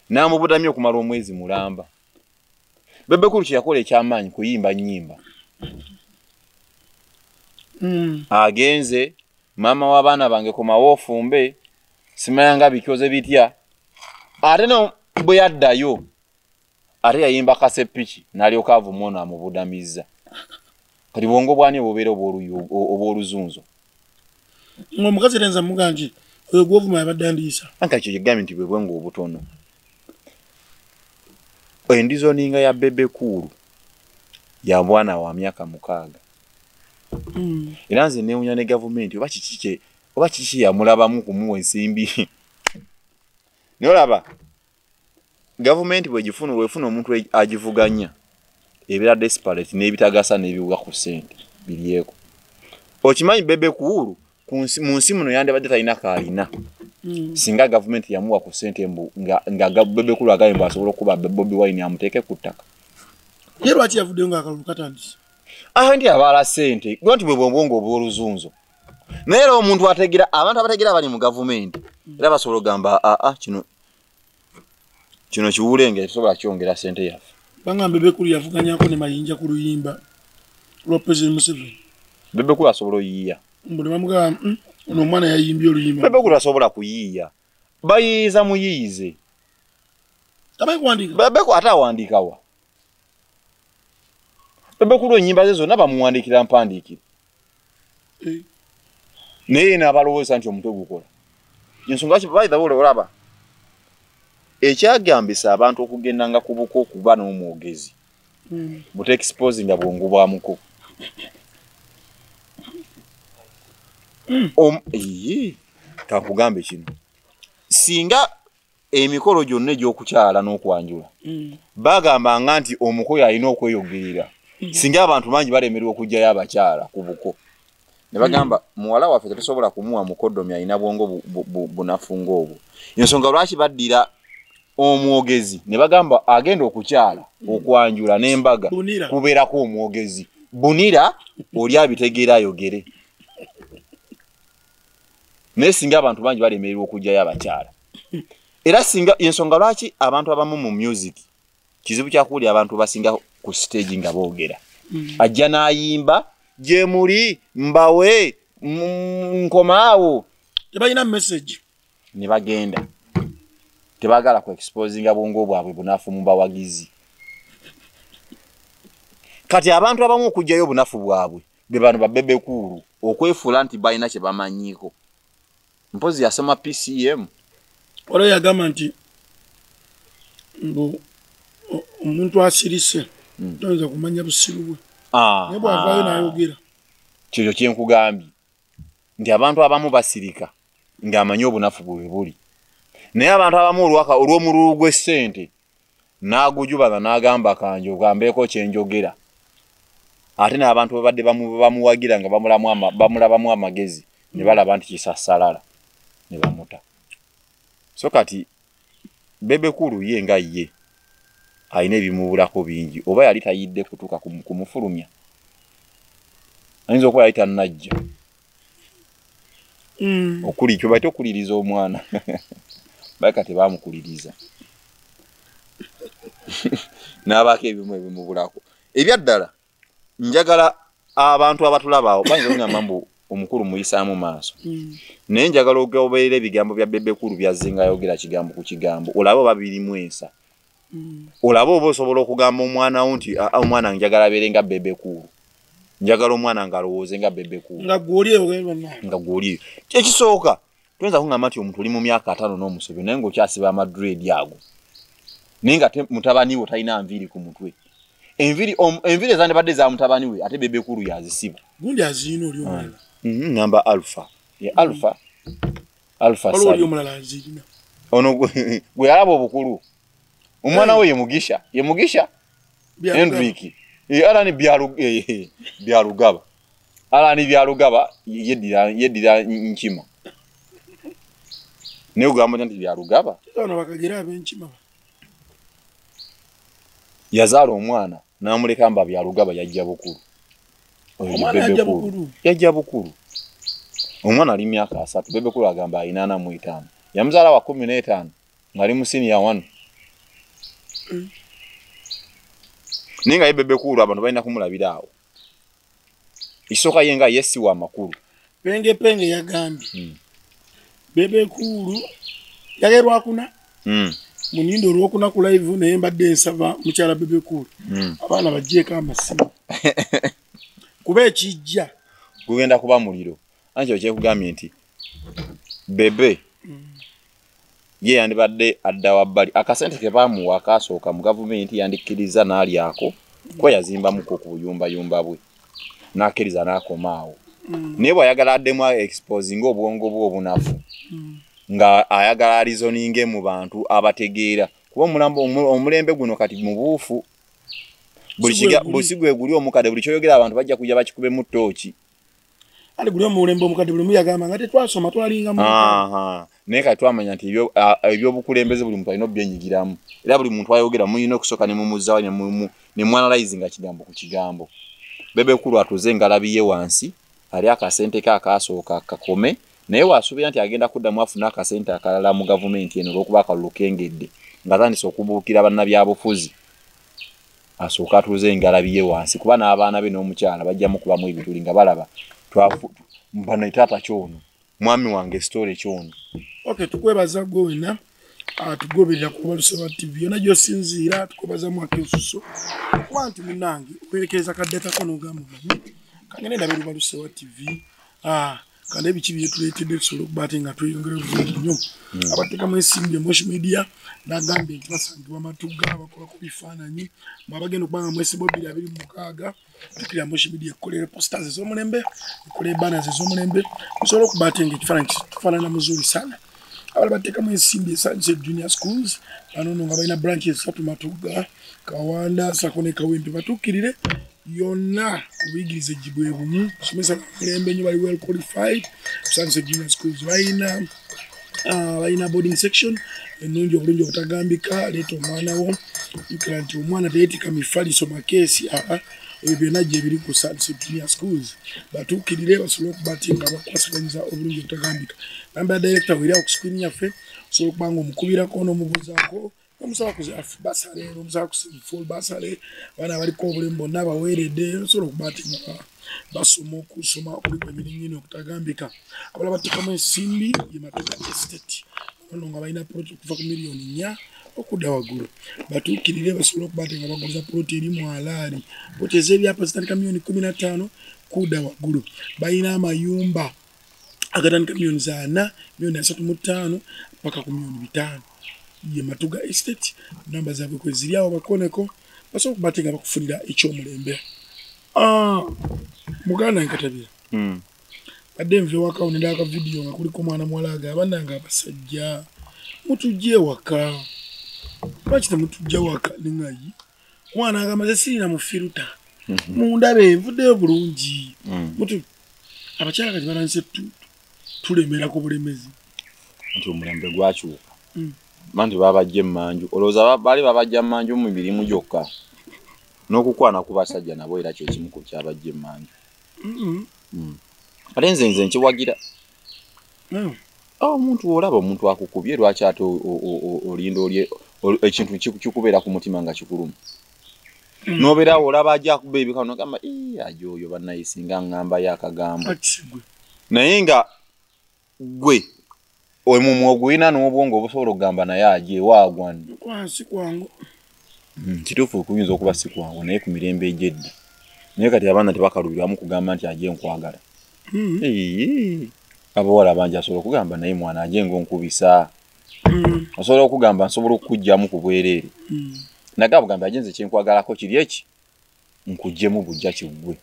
n'amubutamya okumala omwezi mulamba. Bebe Cool kye yakola ekyamaanyi kuyimba nnyimba. Agenze maama w'abaana bange komawo ofumbe simanya bikyoze bitya. Ate no bwe yaddayo ate yayimba kasepiki n'alyoka avuma ono amubudamizza. Kati bwongo bwani obubeera obw'oluzunzo. Omukazi era nze mugamba nti oyo gw'ovuma yabadde andiisa. Anka ekyo kyegambye nti bwe bwongo obutono. Endizoninga ya Bebe Cool ya mwana wa myaka 6. Era nze neewuunya ne gavumenti oba kiki yamulabamu kumuwa ensimbi. Naye olaba gavumenti bw'egifuna bw'efuna omuntu agivuganya ebeera desperate n'ebitagasa n'ebiwuga ku ssente biryeko. Okimanyi Bebe Cool mu nsi muno yandibadde talina k'alina singa gavumenti yamuwa ku ssente mbu nga Bebe Cool agambye mbu asobola okuba Bobi Wine amuteeke ku ttaka. Ye lwaki yavuddeyo ng'akalulu katandise? Nti abaala ssente nti bwe bwongo obw'oluzunzo. Naye era omuntu ategeera, abantu abategeera bali mu gavumenti era basobola okugamba aa kino kiwulenge tetusobola kyongera ssente yaffe. Bangamba Bebe Cool yavuganyako ne Mayinja ku luyimba lwa President Museveni. Bebe Cool asobola oyiiya. Mbu ne bamugamba ono omwana yayimbye oluyimba. Bebe Cool asobola kuyiiya. Bayiiza muyiize. Tamanyi kuwandiika. Bebe Cool ate awandiika wa? Bebe Cool ennyimba ze zonna bamuwandiikira mpandiikire. Naye n'abalowooza nti omutwe gukola. Ensonga ki by the way olaba ekyagambisa abantu okugendanga ku buko okuba n'omwogezi buta exposinga bwongo bwa muko. Kakugambe kino, singa emikolo gyonna egy'okukyala n'okwanjula bagambanga nti omukoyo alina okweyogerera, singa abantu bangi balemererwa okuggyayo abakyala ku buko ne bagamba muwala waffe tetusobola kumuwa mukoddomi alina bwongo bunafu ng'obwo. Ensonga lwaki baddira omwogezi ne bagamba agenda okukyala okwanjula n'embaga kubeerako omwogezi bunira oli abitegeera ayogere. Naye singa abantu bangi balemererwa okuggyayo abakyala. Era singa ensonga lwaki abantu abamu mu music kizibu kyakuwulira abantu basinga ku stage nga boogera. Ajja n'ayimba gye muli mbawe nkomaawo, tebalina message ne bagenda. Tebaagala ku exposinga bwongo bwabwe bunafu mu bawagizi. Kati abantu abamu okuggyayo obunafu bwabwe be bano ba Bebe Cool okwefuula nti balina kye bamanyiiko. Mpozi yasoma PCM. Waliwo yagamba nti mbu omuntu asirise toyinza kumanya busiru bwe. Naye bw'avaayo n'ayogera. Kyo kye nkugambye nti abantu abamu basirika ng'amanyi obunafu bwe buli. Naye abantu abamu olw'omululu gw'essente n'agujubaza n'agamba kanje ogambeeko kye njogera. Ate n'abantu babadde bamuwagira nga bamulabamu amagezi ne balaba nti kisassalala ne bamuta. So kati Bebe Cool ye nga ye alina ebimubulako bingi, oba yali tayidde kutuuka kumufulumya, ayinza okuba yali tannajja kyo baita okuliriza omwana baleka tebamukuliriza n'abaako ebimu ebimubulako. Ebyaddala njagala abantu abatulaba awo bayinza okugamba mbu omukulu muyisaamu maaso, naye njagala ogoberera ebigambo bya Bebe Cool byazze ng'ayogera kigambo ku kigambo, olabe oba birimu ensa. Olabe oba osobola okugamba omwana wo nti omwana njagala abeere nga Bebe Cool, njagala omwana ng'alowooze nga Bebe Cool nga gw'oli. Ekisooka toyinza kugamba nti omuntu oli mu myaka 50 n'omusobyo naye ng'okyasiba amadread ago, naye nga mutabani wo talina nviiri ku mutwe. Enviiri ezandibadde za mutabani we ate Bebe Cool yazisiba. Gundi azirina oli omulala. Ngamba Alpha. Ye Alpha. Alpha Sali. Oli omulala azirina. Ono gwe yalaba obukulu. Omwana we ye Mugisha. Ye Mugisha? Hendrick. Alani Byalugaba. Alani Byalugaba yeddira Nkima. Naye ogamba nti Byalugaba. Ono bakagira ab'Enkima. Yazaala omwana n'amuleka mba Byalugaba yajja bukulu. Yajja bukulu. Omwana ali myaka 3, Bebe Cool agamba alina 45. Yamuzaala wa 15 ng'ali mu senior 1. Naye nga ye Bebe Cool abantu balina kumulabira awo. Ekisooka ye nga ye si wa makulu. Penge Penge yagambye Bebe Cool yagera lwakuna munindo olwokuna ku live, naye mbadde nsaba mukyala Bebe Cool abaana baggyeko amasimu kuba ekijja gugenda kuba muliro. Anti okyekugambye nti Bebe ye yandibadde adda wabbali. Akasente ke baamuwa akaasooka mu gavumenti yandikkiriza n'alyako kuba yazimbamuko ku buyumbayumba bwe n'akkiriza n'akoma awo. Naye bw'ayagala addemu exposinga obwongo bwe obunafu nga ayagala alizoninge mu bantu abategeera, kuba omulembe guno kati mubuufu. Buli gwe guli omukadde buli kyoyogera abantu bajja kujja bakikubemu ttooki. Ali guli omulembe omukadde buli muyagamba nga tetwasoma twalinga mu. Naye kati twamanya nti ebyobukulembeze buli muntu alina obyenyigiramu, era buli muntu ayogera mulina okusooka ne mumuzaawo ne mwanalyzinga kigambo ku kigambo. Bebe Cool atuuze engalabi ye wansi, ali akasente ke akaasooka kakome, naye wasuubira nti agenda kuddamu afune akasente akalala mu gavumenti eno olw'okuba akalulu kengedde ng'atandise okubuukira bannabyabufuzi. Asooka atuuze engalabi ye wansi kuba n'abaana be n'omukyala bajja mukubamu ebituli nga balaba bano taata kyono mwami wange story kyono. Okay, tukwebaza gwe wena Atugoberera ku Lubalusewa TV yonna gy'osinziira, tukubazamu akensuso okuba nti munnange owerekereza kaddata ko n'ogamba omanyi kangende ndabe Lubalusewa TV, kandi ebiki byetuleetedde tusobole okuba ate nga tweyongera obulungi nnyo. Abateekamu ensimbi Mosh Media n'agambye nti basangibwa Matugga, bakola ku bifaananyi. Mwe abagenda okuba nga mwesiba 2026, tukira Mosh Media ekolera posters ez'omulembe, ekolera banners ez'omulembe, musobole okuba ate nga ekifaananyi kifaanana muzuri sana. Abalala bateekamu ensimbi Essanse Junior Schools, bano nno nga balina branches 3 Matugga, Kawanda, ssaako ne Kawempe. Batuukirire yonna obuyigirize bwe bumu, kusomesa mulembe nnyo, bali well qualified. Essanse Junior Schools balina boarding section ennungi obulungi obutagambika. Leeta omwana wo, jjukira nti omwana teyeetika mifaliso makeesi, ebyo byonna gye biri ku Essanse Junior Schools. Batuukirire basobole okuba ate nga bakwasaganyisa obulungi obutagambika. Namba ya director weeri awo ku screen yaffe, osobola okuba nga omukubirako n'omubuuzaako, omusaba ku basale, n'omusaba ku full basale, abaana abaliko obulemu bonna baweeredde, osobola okuba ate nga basoma okusoma okuli kwennyini nnyini okutagambika. Abalala bateekamu ensimbi ye Matuga Estate, bano nga balina plot okuva ku miliyoni 4 okudda waggulu. Batuukirire basobole okuba ate nga baguza plot eri mu alaali. Plot ez'ebyapa zitandika miliyoni 15 kudda waggulu. Balina amayumba agatandika miliyoni 4, miliyoni 35 paka ku miliyoni 5. Ye Matuga Estate, namba zaabwe kwe ziri awo, bakoneko basobola okuba ate nga bakufunira ekyomulembe. Muganda nkatabira, badde nva ewaka nenda aka vidiyo nga kuliko omwana muwala agamba, bannange abasajja mutujje ewaka, lwaki temutujja waka? Neŋŋayi omwana agamba ze sirina mu filter, mundabe nvuddeyo bulungi. Mutu abakyala kati batandise tulemera ku bulemezi. Nti omulembe gwakyuka. Manti babajja emmanju, olowooza baali babajja mmanju mu mirimu gyokka, n'okukwana ku basajja nabo era kyekimu ku kyabajja emmanju. Ate nze nkiwagira. Omuntu olaba omuntu akukubye, lwaki ate olinda olye ekintu kikubeera ku mutima nga kikuluma? N'obeerawo olaba ajja akuba ebikano, nogamba, "Ii, aja oyo bannaye singa ŋŋambayo akagambo." Naye nga gwe omumwa ogulina n'obwongo obusobola okugamba naye aje ewaagwa nno. Kwansi kwangu. Kituufu okuyinza okuba si kwangu, naye ku mirembe egy'edda. Naye kati abaana tebakalubirwamu kugamba nti aje nkwagala. Abawala bangi asobola okugamba naye mwana aje ng'onkubisa. Osobola okugamba nsobola okukuggyamu ku bwereere. Naye bugamba aje nze kyenkwagalako kiri eki, nkuggyemu bujja kiggwe.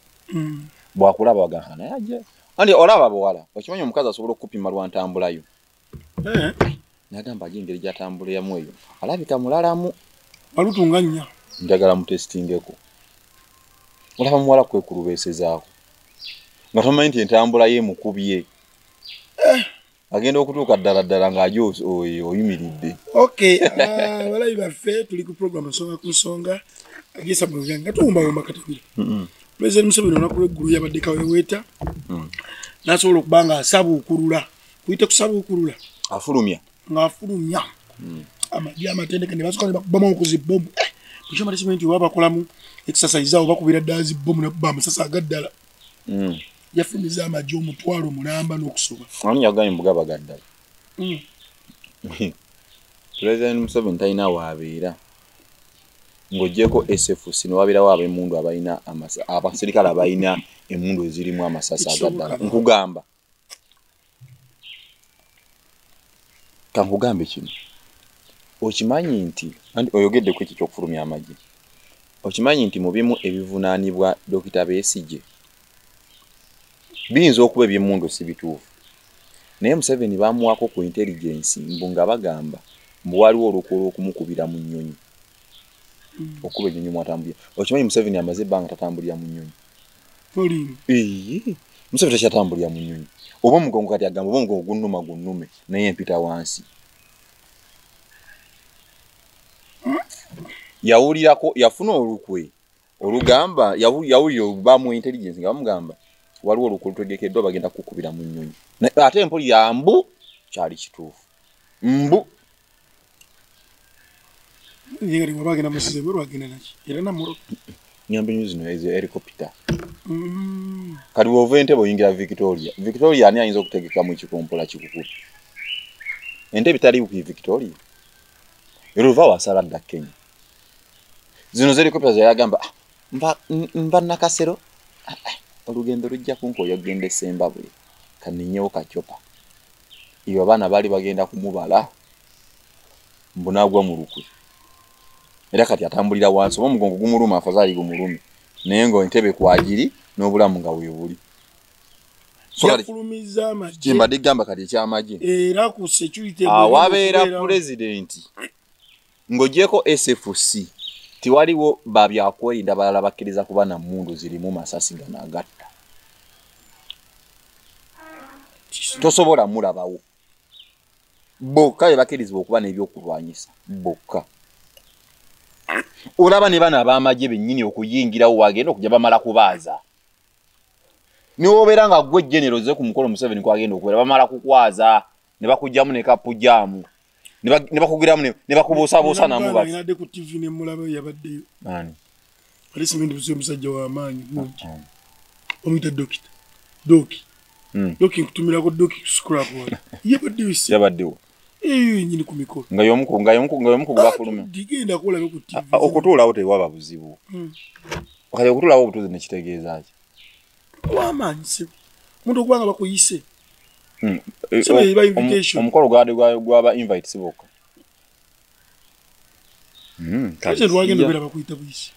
Bw'akulaba wagamba naye aje. Anti olaba abawala, okimanyi omukazi asobola okukupima lwa ntambulayo. N'agamba aje engeri gy'atambuliramu eyo alabika mulalamu. Walutunga nnya. Njagala mutesitingeko. Olaba muwala kwekulubeesezaako nga tomanyi nti entambula ye emukubye. Agenda okutuuka ddala ddala ng'aje oyimiridde. Okay, abalabi baffe, tuli ku program Nsonga ku Nsonga agisa mu nga tuwumbawumba katabira. President Museveni olunaku lw'eggulo yabadde Kaweweeta, n'asobola okuba nga asabuukulula, kuyite kusabuukulula. Afulumya. Ng'afulumya amagye amatendeke ne basooka ne bakubamu okuzi bomu. Mukyama tekimanyi nti oba bakolamu exercise awo bakubira ddala zi bomu nakuba amasasi agaddala. Yafulumiza amagye 1,000 n'okusoba. Ani yagambye mbu gaddala? President Museveni talina waabeera ng'oggyeko SFC ne wabeerawo ab'emmundu abalina abaserikale abalina emmundu ezirimu amasasi agaddala. Nkugamba, kankugambe kino, okimanyi nti anti oyogedde ku ekyo ky'okufulumya amagye, okimanyi nti mu bimu ebivunaanibwa Dokita Besigye biyinza okuba eby'emmundu si bituufu, naye Museveni bamuwaako ku intelligence mbu nga bagamba mbu waliwo olukwe olw'okumukubira mu nnyonyi, okuba ennyonyi mwatambulira. Okimanyi Museveni amaze ebbanga tatambulira mu nnyonyi? Toliimu. Ee, Museveni takyatambulira mu nnyonyi. Oba omugongo kati agamba oba omugongo gunnuma gunnume, naye mpita wansi. Yawulirako yafuna olukwe olugamba yawulira bamu intelligence nga bamugamba waliwo olukwe olutegekeddwa bagenda kukubira mu nnyonyi. Ate mpulira mbu kyali kituufu mbu Ngeri waba agenda musize bwe lwagenda naki era namuro. Nyambe nyu zino ezo helicopter. Kati bw'ova Entebbe oyingira Victoria. Victoria ani ayinza okutegekamu ekikompola kikukuba? Entebbe tali ku Victoria. Era wasala dda Kenya. Zino helicopters yagamba mba Nakasero olugendo lujja kunkoya ogende Sembabule kaninyewo kachopa. Iyo abaana bali bagenda kumubala mbunagwa mu lukwe. Era kati atambulira wansi oba omugongo gumuluma afadhali gumulume naye ngo entebe kwajiri n'obulamu nga weebuli. So yafulumiza amagye kimbadde gamba kati ekyamagye era ku security awabeera pulezidenti ng'ogyeko SFC tiwaliwo babyakwerinda balala bakkiriza kuba na mmundu zirimu masasi gano agatta. Tosobola mulabawo. Bokka be bakkirizibwa okuba n'ebyokulwanyisa bokka. Olaba ne bano ab'amagye bennyini okuyingirawo wagenda okujja bamala kubaaza. Niwobeera nga gwe general oze ku mukolo Museveni kwagenda okubeera bamala kukwaza ne bakugyamu ne kapujaamu ne bakugiramu ne bakubuusabuusa namu bati. Nadde ku TV ne mulaba yabaddeyo. Ani? Alisi Mendu Busiyo musajja wa maanyi mungi. Omuyita Dokita. Doki. Doki nkutumirako Doki scrap wano. Yabaddeyo si. Yabaddewo. Eyo yennyini ku mikolo. Nga y'omu ku bafulumya. Digenda kulabe ku TV. Okutuulawo tewaba buzibu. Kati okutuulawo obutuuzi ne kitegeeza ki? Wamaanyi si. Omuntu okuba nga bakuyise. Omukolo gwaba invite si bokka. Kati wagenda obeera bakuyita buyisi.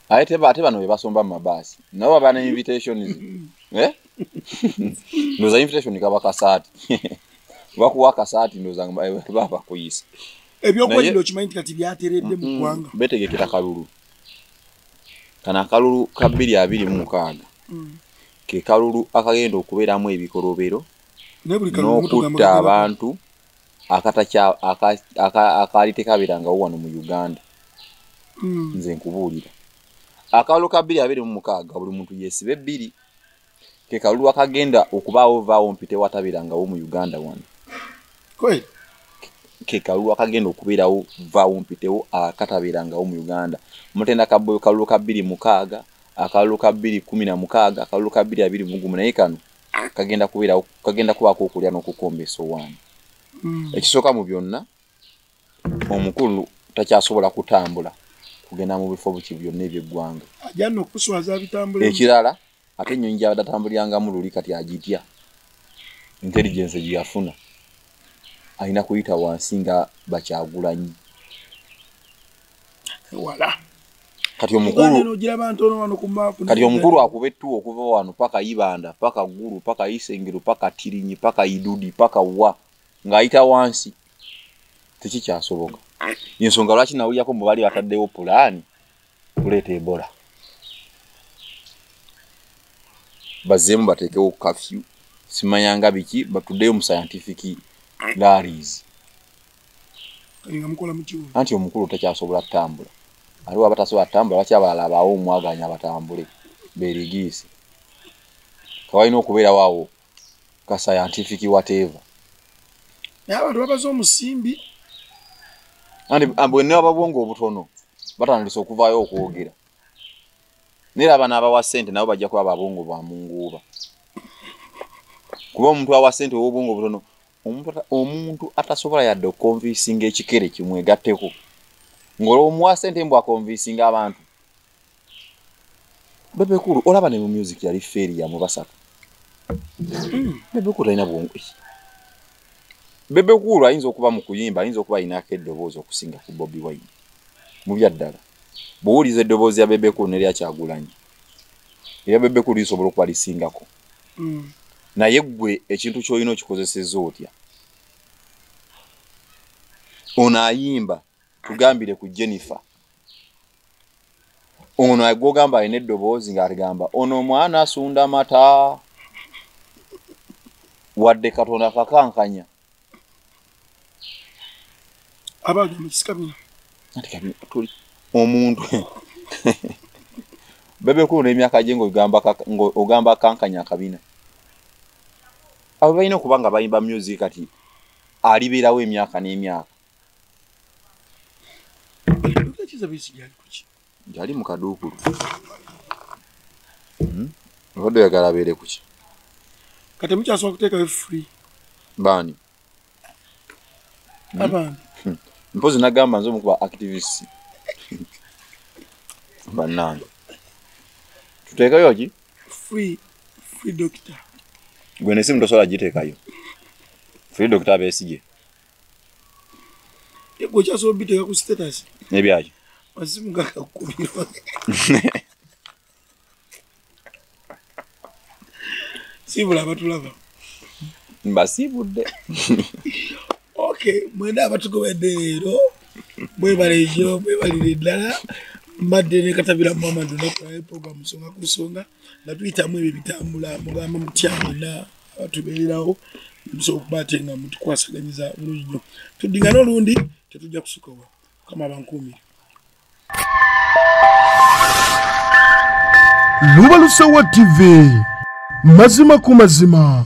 Ate bano be basomba mu mabaasi. Nabo baba ne invitations. Ndowooza invitation kaba kasaati. Bakuwa akasaati ndowooza nga baba bakuyise. Ebyokwerinda okimanyi nti kati byateredde mu ggwanga. Beetegekera kalulu. Kano akalulu ka 2026 ke kalulu akagenda okubeeramu ebikolobero n'okutta abantu akaali tekabeerangawo wano mu Uganda. Nze nkubuulira. Akalulu ka 2026 buli muntu yeesibe bbiri ke kalulu akagenda okubaawo vaawo mpite watabeerangawo mu Uganda wano. Ke kalulu akagenda okubeerawo vaawo mpitewo akatabeerangawo mu Uganda. Mutenda kalulu ka 2006, akalulu ka 2016, akalulu ka 2021 naye kano kagenda kubeerawo kagenda kubaako okulya n'okukomba essowaani. Ekisooka mu byonna omukulu takyasobola kutambula kugenda mu bifo biki byonna eby'eggwanga. Ajja nno okuswaza abitambula. Ekirala ate ennyonyi gy'abadde atambulirangamu luli kati agitya. Intelligence gye yafuna alina kuyita wansi nga bakyagulanyi. Wala. Kati omukulu akuba ettuwa okuva wano paka Ibanda, paka Gulu, paka Isengero, paka Tirinyi, paka Idudi, paka wa ng'ayita wansi tekikyasoboka. Ensonga lwaki nawulyako mbu baali bataddewo pulaani kuleeta Ebola. Bazzeemu bateekewo curfew, simanyanga biki, batuddeyo mu scientific rallies. Anti omukulu takyasobola kutambula. Aliwo abatasobola kutambula lwaki abalala abaawo omwaganya batambule beerigiise. Kawalina okubeerawo awo ka scientific whatever. Naye abantu babaze omusimbi. Anti bwenna ababwongo obutono batandise okuvaayo okwogera. Naye abana abawa ssente nabo bajja kuba babwongo bwa munguuba. Kuba omuntu awa ssente ow'obwongo obutono omuntu atasobola yadde okukonvinsinga ekikere kimwegatteko. Ng'olwomuwa ssente mbu akonvinsinga abantu. Bebe Cool olaba ne mu music yali failure mu basatu. Bebe Cool talina bwongo. Bebe Cool ayinza okuba mu kuyimba, ayinza okuba alinako eddoboozi okusinga ku Bobi Wine. Mu bya ddala. Bw'owuliriza eddoboozi ya Bebe Cool n'erya Kyagulanyi, erya Bebe Cool lisobola okuba lisingako. Naye ggwe ekintu ky'olina okikozesezza otya? Ono ayimba tugambire ku Jennifer. Ono gw'ogamba alina eddoboozi ng'aligamba ono omwana asunda mata wadde Katonda kakankanya. Abagamba kisikabina. Anti kabina tuli omuntu Bebe Cool n'emyaka gye ng'ogamba kankanya akabina. Abo balina okuba nga bayimba music kati alibeerawo emyaka n'emyaka. Yali mu kaduukulu. Obadde oyagala abeere ku ki? Kati mukyasobola kuteekayo free. Baani? Abaana. Mpozi nagamba nze omu ku ba activists. Bannange. Tuteekayo ki? Free doctor. Gwe n'essimu tosobola giteekayo. Free doctor Besigye. Gwe okyasobola obiteeka ku status. N'ebyaki? Masimu gakakubirwa. Siibula abatulaba. Mbasiibudde. Okay, mwena abatugobedde leero mwebale nnyo, mwebalire ddala. Mbadde ne Katabira Muhammad olunaku program Nsonga ku Nsonga nga tuyitamu ebyo bitambula, mugamba mutya mwenna abatubeererawo, musobola okuba ate nga mutukwasaganyiza bulungi nnyo. Tuddingane olundi tetujja kusukawa. Mukama abankuumire. Lubalusewa TV, mazima ku mazima.